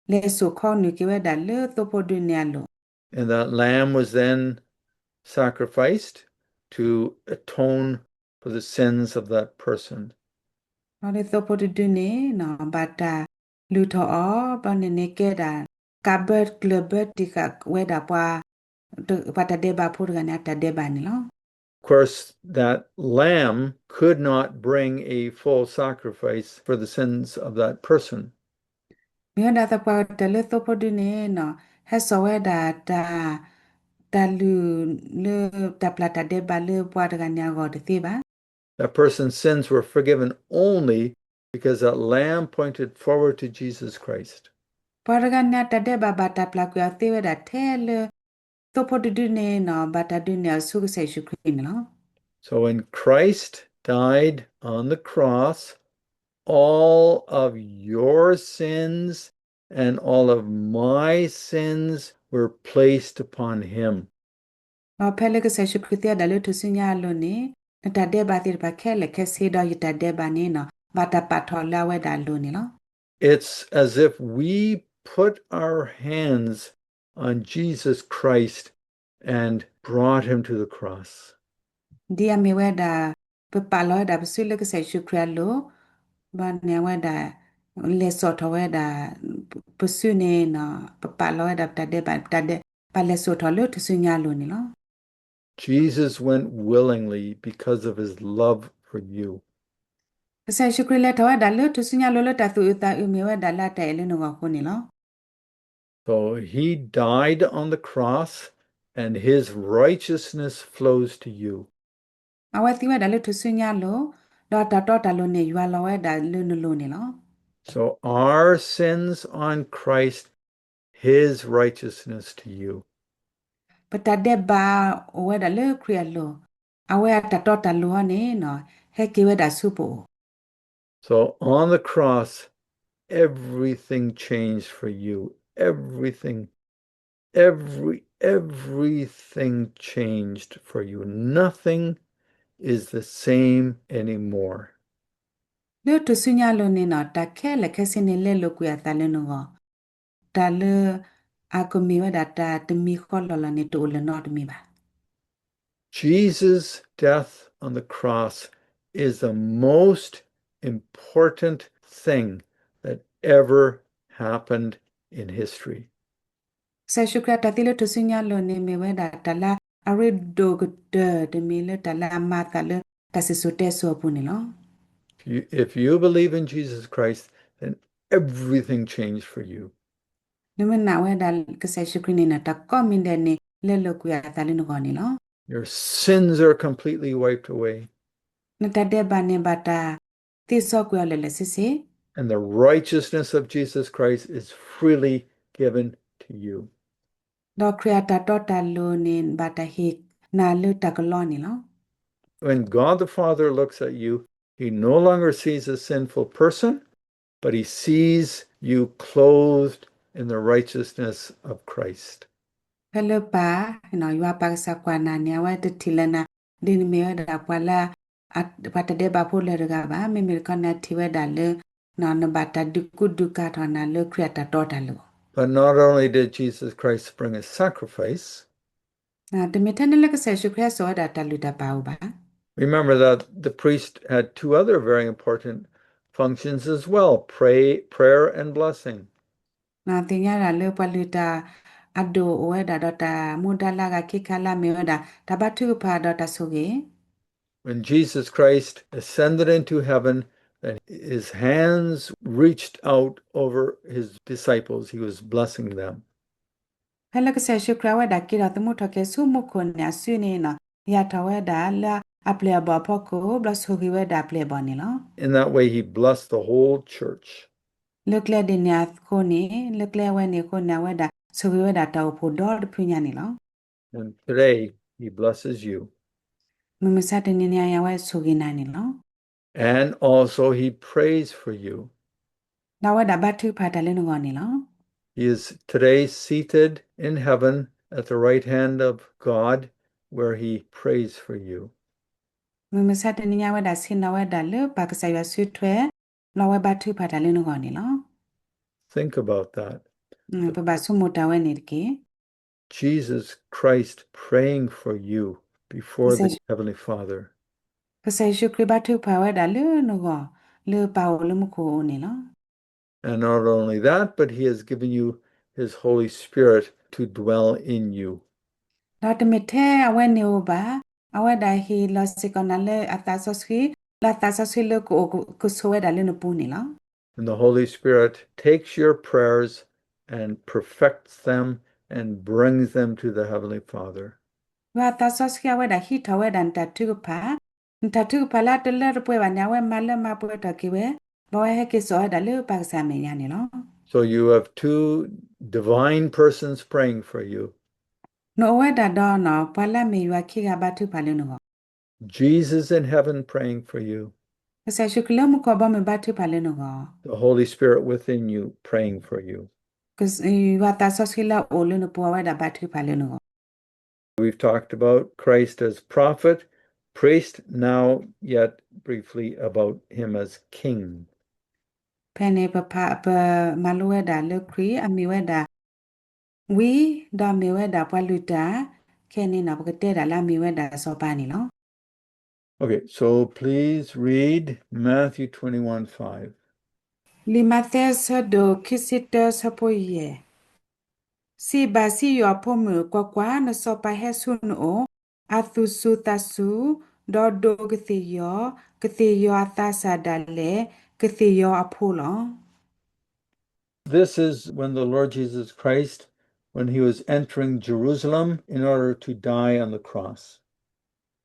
လဲၤစိာ်ခီနုာ်က့ၤဝဲဒၣ်လၢသိဖိဒုန့ၣ်အလိၤ. And that lamb was then sacrificed to atone for the sins of that person. ဘျီဒ်သိဖိတဒုန့ၣ် ဘၣ်တၢ်လုၢ်ထီၣ်အီၤ ဘျီန့ၣ်န့ၣ်ကဲဒၣ် ကးဘၢကျၢၤဘၢတံာ်ဃာ်ဝဲဒၣ်ပှၤ ပှၤတၢ်ဒဲးဘးဖိတဂၤန့ၣ် အတၢ်ဒဲးဘးန့ၣ်လီၤ. Of course, that lamb could not bring a full sacrifice for the sins of that person. မ့ၢ်ဝဲဒၣ်သပှၢ်ကတၢၢ်လၢသိဖိဒုန့ၣ် ဟဲစိာ်ဝဲဒၣ်တၢ် တၢ်လုၢ်လၢတၢ်ပျၢ်တၢ်ဒဲးဘးလၢပှၤတဂၤန့ၣ်အဂီၢ်တသ့ဘၣ်. That person's sins were forgiven only because that lamb pointed forward to Jesus Christ. ပှၤတဂၤန့ၣ်အတၢ်ဒဲးဘးဘၣ်တၢ်ပျၢ်ကွံာ်အီၤသ့ဝဲဒၣ်ထဲလၢ သိဖိတဒုန့ၣ် ဘၣ်တၢ်ဒုးနဲၣ်အီၤဆူကစၢ်ယ့ၣ်ၡူးခရံာ်န့ၣ်လီၤ. So when Christ died on the cross, all of your sins and all of my sins were placed upon him. ဒီးဖဲလၢကစၢ်ယ့ၣ်ၡူးခရံာ်သံဝဲဒၣ်လၢထူၣ်စုညါအလိၤန့ၣ် နတၢ်ဒဲးဘးသ့ၣ်တဖၣ်ခဲလၢာ်ခဲဆ့ ဒီးယတၢ်ဒဲးဘးန့ၣ် ဘၣ်တၢ်ပာ်ထီၣ်လၢအဝဲဒၣ်အလိၤန့ၣ်လီၤ. It's as if we put our hands on Jesus Christ and brought him to the cross. ဒ်အမ့ၢ်ဝဲဒၣ် ပပာ်လီၤဝဲဒၣ်ပစုလၢကစၢ်ယ့ၣ်ၡူးခရံာ်အလိၤ ဘၣ်န့ၣ်အဝဲဒၣ် လဲၤစိာ်ထီၣ်ဝဲဒၣ် ပစုန့ၣ် ပပာ်လီၤဝဲဒၣ်ပတၢ်ဒဲးဘး ပတၢ်ဒဲး ပလဲၤစိာ်ထီၣ်လၢထူၣ်စုညါအလိၤန့ၣ်လီၤ. Jesus went willingly because of his love for you. ကစၢ်ယ့ၣ်ၡူးခရံာ်လဲၤထီၣ်ဝဲဒၣ်လၢထူၣ်စုညါအလိၤလၢတၢ်သူၣ်အုးသးအုးမ့ၢ်ဝဲဒၣ်လၢအတၢ်အဲၣ်လၢနဂီၢ်အဃိန့ၣ်လီၤ. So he died on the cross, and his righteousness flows to you. အဝဲသံဝဲဒၣ်လၢထူၣ်စုညါအလိၤ ဒီးတၢ်တီတၢ်လိၤန့ၣ် ယွၤလီၤဝဲဒၣ်လၢနလိၤန့ၣ်လီၤ. So our sins on Christ, his righteousness to you. ပတၢ်ဒဲးဘးအိၣ်ဝဲဒၣ်လၢခရံာ်အလိၤ အဝဲအတၢ်တီတၢ်လိၤအံၤန့ၣ် ဟဲက့ၤဝဲဒၣ်ဆူပအိၣ် So on the cross, everything changed for you. Everything, every, everything changed for you. Nothing is the same anymore. လၢထူၣ်စုညါအလိၤန့ၣ် တၢ်ခဲလၢာ်ခဲဆ့န့ၣ် လဲလိာ်ကွံာ်အသးလၢနဂီၢ် တၢ်လၢအကမ့ၢ်ဝဲဒၣ်တၢ်တမံၤဃီလီၤလီၤန့ၣ် တအိၣ်လၢၤနီတမံၤဘၣ်. Jesus' death on the cross is the most important thing that ever happened in history. ကစၢ်ယ့ၣ်ၡူးခရံာ်အတၢ်သံလၢထူၣ်စုညါအလိၤန့ၣ် မ့ၢ်ဝဲဒၣ်တၢ်လၢအရ့ဒိၣ်ကတၢၢ်တမံၤလၢတၢ်လၢအမၤအသးလၢတၢ်စံၣ်စိၤတဲစိၤအပူၤန့ၣ်လီၤ. If you, if you believe in Jesus Christ, then everything changed for you. နမ့ၢ်နာ်ဝဲဒၣ်ကစၢ်ယ့ၣ်ၡူးခရံာ်န့ၣ် တၢ်ကိးမံၤဒဲးန့ၣ် လဲလိာ်ကွံာ်အသးလၢနဂီၢ်န့ၣ်လီၤ. Your sins are completely wiped away. နတၢ်ဒဲးဘးန့ၣ် ဘၣ်တၢ်သ့စီကွံာ်အီၤလၢာ်လၢာ်ဆ့ဆ့ And the righteousness of Jesus Christ is freely given to you. ဒီးခရံာ်အတၢ်တီတၢ်လိၤန့ၣ် ဘၣ်တၢ်ဟ့ၣ်နၤလၢတၢ်ကလီန့ၣ်လီၤ. When God the Father looks at you, he no longer sees a sinful person, but he sees you clothed in the righteousness of Christ. ဖဲလၢပၢ်, ယွၤပၢ်ကစၢ်ကွၢ်နၤန့ၣ် အဝဲတထံၣ်လၢၤနၤ ဒ်နမ့ၢ်ဝဲဒၣ်ပှၤလၢ ပှၤတၢ်ဒဲးဘးဖိလၢၤတဂၤဘၣ်. မ့မ့ၢ်တခီန့ၣ် အထံၣ်ဝဲဒၣ်လၢ နဘၣ်တၢ်ဒုးကူဒုးကၤထီၣ်နၤလၢခရံာ်အတၢ်တီတၢ်လိၤ But not only did Jesus Christ bring a sacrifice, တမ့ၢ်ထဲန့ၣ်လၢကစၢ်ယ့ၣ်ၡူးခရံာ်ဟဲစိာ်ဝဲဒၣ်တၢ်လုၢ်တၢ်ပာ်ဧိၤဘၣ်. Remember that the priest had two other very important functions as well, pray, prayer and blessing. သ့ၣ်ညါဒၣ်လၢပှၤလုၢ်တၢ်အဒိၣ်အိၣ်ဝဲဒၣ်ဒီးတၢ်မူဒါလၢအဂၤခံခါလၢအမ့ၢ်ဝဲဒၣ် တၢ်ဘါထုကဖၣ်ဒီးတၢ်ဆိၣ်ဂ့ၤ When Jesus Christ ascended into heaven, then his hands reached out over his disciples. He was blessing them. ဖဲလၢကစၢ်ယ့ၣ်ၡူးခရံာ်အဝဲဒၣ်က့ၤထီၣ်သမူထီၣ်က့ၤဆူမူခိၣ်န့ၣ် အစုန့ၣ် ယၢ်ထီၣ်ဝဲဒၣ်လၢအပျဲၢ်အဘီၣ်အဖီခိၣ် ဘျီဆိၣ်ဂ့ၤဝဲဒၣ်အပျဲၢ်အဘီၣ်န့ၣ်လီၤ. In that way, he blessed the whole church. လၢကျဲဒ်န့ၣ်အဃိန့ၣ် လၢကျဲအဝဲန့ၣ်အဃိန့ၣ် အဝဲဒၣ်ဆိၣ်ဂ့ၤဝဲဒၣ်တၢ်အိၣ်ဖှိၣ်ဒီတဖုညါန့ၣ်လီၤ. And today, he blesses you. မုၢ်မဆါတနံၤန့ၣ် အဝဲဆိၣ်ဂ့ၤနၤန့ၣ်လီၤ. And also he prays for you. ဒီးအဝဲဒၣ်ဘါထုကဖၣ်တၢ်လၢနဂီၢ်န့ၣ်လီၤ. He is today seated in heaven at the right hand of God, where he prays for you. မုၢ်မဆါတနံၤညါ အဝဲဒၣ်ဆ့ၣ်နီၤဝဲဒၣ်လၢပၢ်ကစၢ်ယွၤစုထွဲ, ဒီးအဝဲဘါထုကဖၣ်တၢ်လၢနဂီၢ်န့ၣ်လီၤ. Think about that. ပဘၣ်ဆိကမိၣ်တၢ်ဝဲန့ၣ်တက့ၢ်. Jesus Christ praying for you before the Heavenly Father. ကစၢ်ယ့ၣ်ၡူးခရံာ်ဘါထုကဖၣ်ဝဲဒၣ်လၢနဂီၢ်, လၢပၢ်အိၣ်လၢမူခိၣ်အအိၣ်န့ၣ်လီၤ. And not only that, but he has given you his Holy Spirit to dwell in you. ဒီးတမ့ၢ်ထဲအဝဲန့ၣ်ဧိၤဘၣ်, အဝဲဒၣ်ဟ့ၣ်လီၤစ့ၢ်ကီးနၤလၢအသးစီဆှံ, လၢအသးစီဆှံလၢကအိၣ်ကဆိးဝဲဒၣ်လၢနပူၤန့ၣ်လီၤ. And the Holy Spirit takes your prayers and perfects them and brings them to the Heavenly Father. ယွၤအသးစီဆှံအဝဲဒၣ်ဟံးထီၣ်ဝဲဒၣ်နတၢ်ထုကဖၣ်, နတၢ်ထုကဖၣ်လၢအတလၢတပှဲၤဘၣ်န့ၣ် အဝဲမၤလၢမၤပှဲၤထီၣ်က့ၤဝဲ, ဒီးအဝဲဟဲက့ၤစိာ်ဝဲဒၣ်လၢပၢ်ကစၢ်အမဲာ်ညါန့ၣ်လီၤ. So you have two divine persons praying for you. နအိၣ်ဝဲဒၣ်ဒီး ပှၤလၢအမ့ၢ်ယွၤခံဂၤဘါထုကဖၣ်လၢနဂီၢ် Jesus in heaven praying for you. ကစၢ်ယ့ၣ်ၡူးခရံာ်လၢမူခိၣ်အဘီအမုၢ်ဘါထုကဖၣ်လၢနဂီၢ် The Holy Spirit within you praying for you. ယွၤသးစီဆှံလၢအအိၣ်လၢနပူၤ အဝဲဒၣ်ဘါထုကဖၣ်လၢနဂီၢ် We've talked about Christ as prophet, priest, now yet briefly about him as king. ဖဲန့ၣ် ပမၤလိဝဲဒၣ်လၢခရံာ်အမ့ၢ်ဝဲဒၣ် ဝံ, ဒီးမ့ၢ်ဝဲဒၣ်ပှၤလုၢ်တၢ်, ခဲအံၤန့ၣ် ပကတဲဒၣ်လၢအမ့ၢ်ဝဲဒၣ်စီၤပၤန့ၣ်လီၤ. Okay, so please read Matthew twenty-one five. လံာ်မးသဲ ဆၢဒိၣ်ခံဆံတၢ ဆၢဖိယဲၢ်, စံးဘၣ်စံယိၣ်အဖိမုၣ်, ကွၢ်ကွၢ်, နစီၤပၤဟဲဆူနအိၣ်, အသူၣ်စူၤသးစူၤ, ဒီးဒိးကသ့ၣ်ယီၤ, ကသ့ၣ်ယီၤအသးစၢ်ဒၣ်လဲာ်, ကသ့ၣ်ယီၤအဖိလီၤ. This is when the Lord Jesus Christ, when he was entering Jerusalem in order to die on the cross.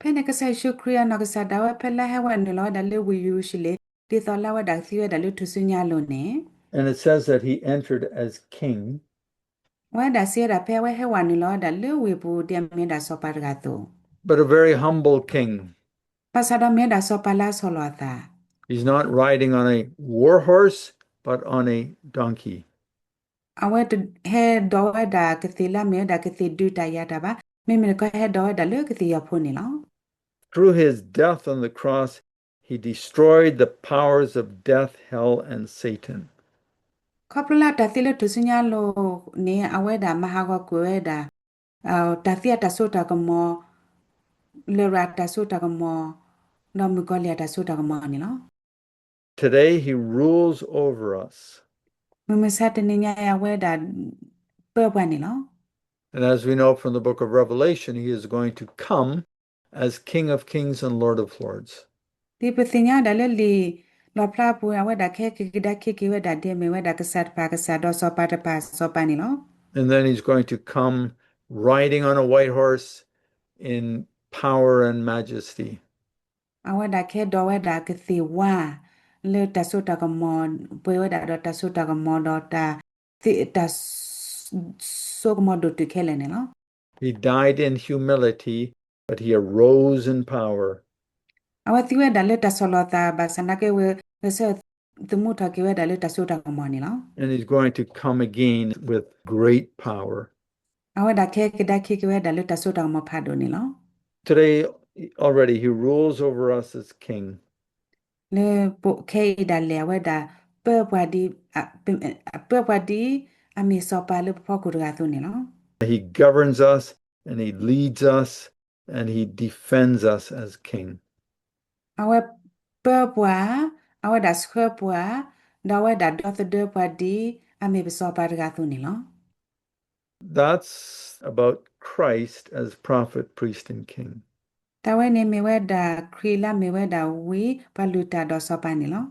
ဖဲန့ၣ်ကစၢ်ယ့ၣ်ၡူးခရံာ်အနီၢ်ကစၢ်ဒၣ်ဝဲ ဖဲလၢအဟဲဝဲနုာ်လီၤဝဲဒၣ်လၢဝ့ၢ်ယရူၤၡလ့ၣ် ဒ်သိးလၢအဝဲဒၣ်ကသံဝဲဒၣ်လၢထူၣ်စုညါအလိၤန့ၣ် And it says that he entered as king. အဝဲဒၣ်စံးဝဲဒၣ်ဖဲအဝဲဟဲဝဲနုာ်လီၤဝဲဒၣ်လၢဝ့ၢ်ပူၤ ဒ်အမ့ၢ်ဝဲဒၣ်စီၤပၤတဂၤအသိး But a very humble king. ဘၣ်ဆၣ်ဒီးမ့ၢ်ဝဲဒၣ်စီၤပၤလၢအဆီၣ်လီၤအသး He's not riding on a war horse, but on a donkey. အဝဲတဟဲဒိးဝဲဒၣ်ကသ့ၣ်လၢအမ့ၢ်ဝဲဒၣ်ကသ့ၣ်ဒုးတၢ်ယၤတၢ်ဘၣ်, မ့မ့ၢ်တခီဟဲဒိးဝဲဒၣ်လၢကသ့ၣ်ယီၤဖိန့ၣ်လီၤ. Through his death on the cross, he destroyed the powers of death, hell, and Satan. ခီဖျိလၢအတၢ်သံလၢထူၣ်စုညါအလိၤန့ၣ် အဝဲဒၣ်မၤဟးဂီၤကွံာ်ဝဲဒၣ် တၢ်သံအတၢ်စိတၢ်ကမီၤ, လရာ်အတၢ်စိတၢ်ကမီၤ, ဒီးမုၣ်ကီၤလံၢ်အတၢ်စိတၢ်ကမီၤန့ၣ်လီၤ. Today he rules over us. မုၢ်မဆါတနံၤညါအံၤ အဝဲဒၣ်ပၢပှၤန့ၣ်လီၤ. And as we know from the book of Revelation, he is going to come as King of kings and Lord of lords. ဒ်ပသ့ၣ်ညါဝဲဒၣ်လၢလံာ်လီၣ်ဖျါအပူၤ အဝဲဒၣ်ကဟဲက့ၤကဒါခံက့ၤဝဲဒၣ် ဒ်အမ့ၢ်ဝဲဒၣ်ကစၢ်တဖၣ်ကစၢ် ဒီးစီၤပၤတဖၣ်စီၤပၤန့ၣ်လီၤ. And then he's going to come riding on a white horse in power and majesty. အဝဲဒၣ်ကဟဲဒိးဝဲဒၣ်ကသ့ၣ်ဝါ လၢတၢ်စိတၢ်ကမီၤ ပှဲၤဝဲဒၣ်ဒီးတၢ်စိတၢ်ကမီၤဒီးတၢ် တၢ် စိကမီၤဒိၣ်တုာ်ခဲလၢာ်န့ၣ်လီၤ. He died in humility, but he arose in power. အဝဲသံဝဲဒၣ်လၢတၢ်ဆီၣ်လီၤသး ဘၣ်ဆၣ်နာ်က့ဝဲ ဂဲၤဆၢထၢၣ်သမူထီၣ်က့ၤဝဲဒၣ်လၢတၢ်စိတၢ်ကမီၤန့ၣ်လီၤ. And he's going to come again with great power. အဝဲဒၣ်ကဟဲကဒါခံက့ၤဝဲဒၣ်လၢတၢ်စိတၢ်ကမီၤဖးဒိၣ်န့ၣ်လီၤ. Today, already, he rules over us as king. လၢပခဲအံၤဒၣ်လဲာ် အဝဲဒၣ်ပၢပှၤဒ် ပၢပှၤဒ်အမ့ၢ်စီၤပၤလၢပဖီခိၣ်တဂၤအသိးန့ၣ်လီၤ. He governs us and he leads us and he defends us as king. အဝဲပၢပှၤ, အဝဲဒၣ်ဆှၢပှၤ, ဒီးအဝဲဒၣ်ဒီသဒၢပှၤဒ်အမ့ၢ်ပစီၤပၤတဂၤအသိးန့ၣ်လီၤ. That's about Christ as prophet, priest, and king. တၢ်ဝဲန့ၣ်မ့ၢ်ဝဲဒၣ်ခရံာ်လၢအမ့ၢ်ဝဲဒၣ်ဝံ, ပှၤလုၢ်တၢ်ဒီးစီၤပၤန့ၣ်လီၤ.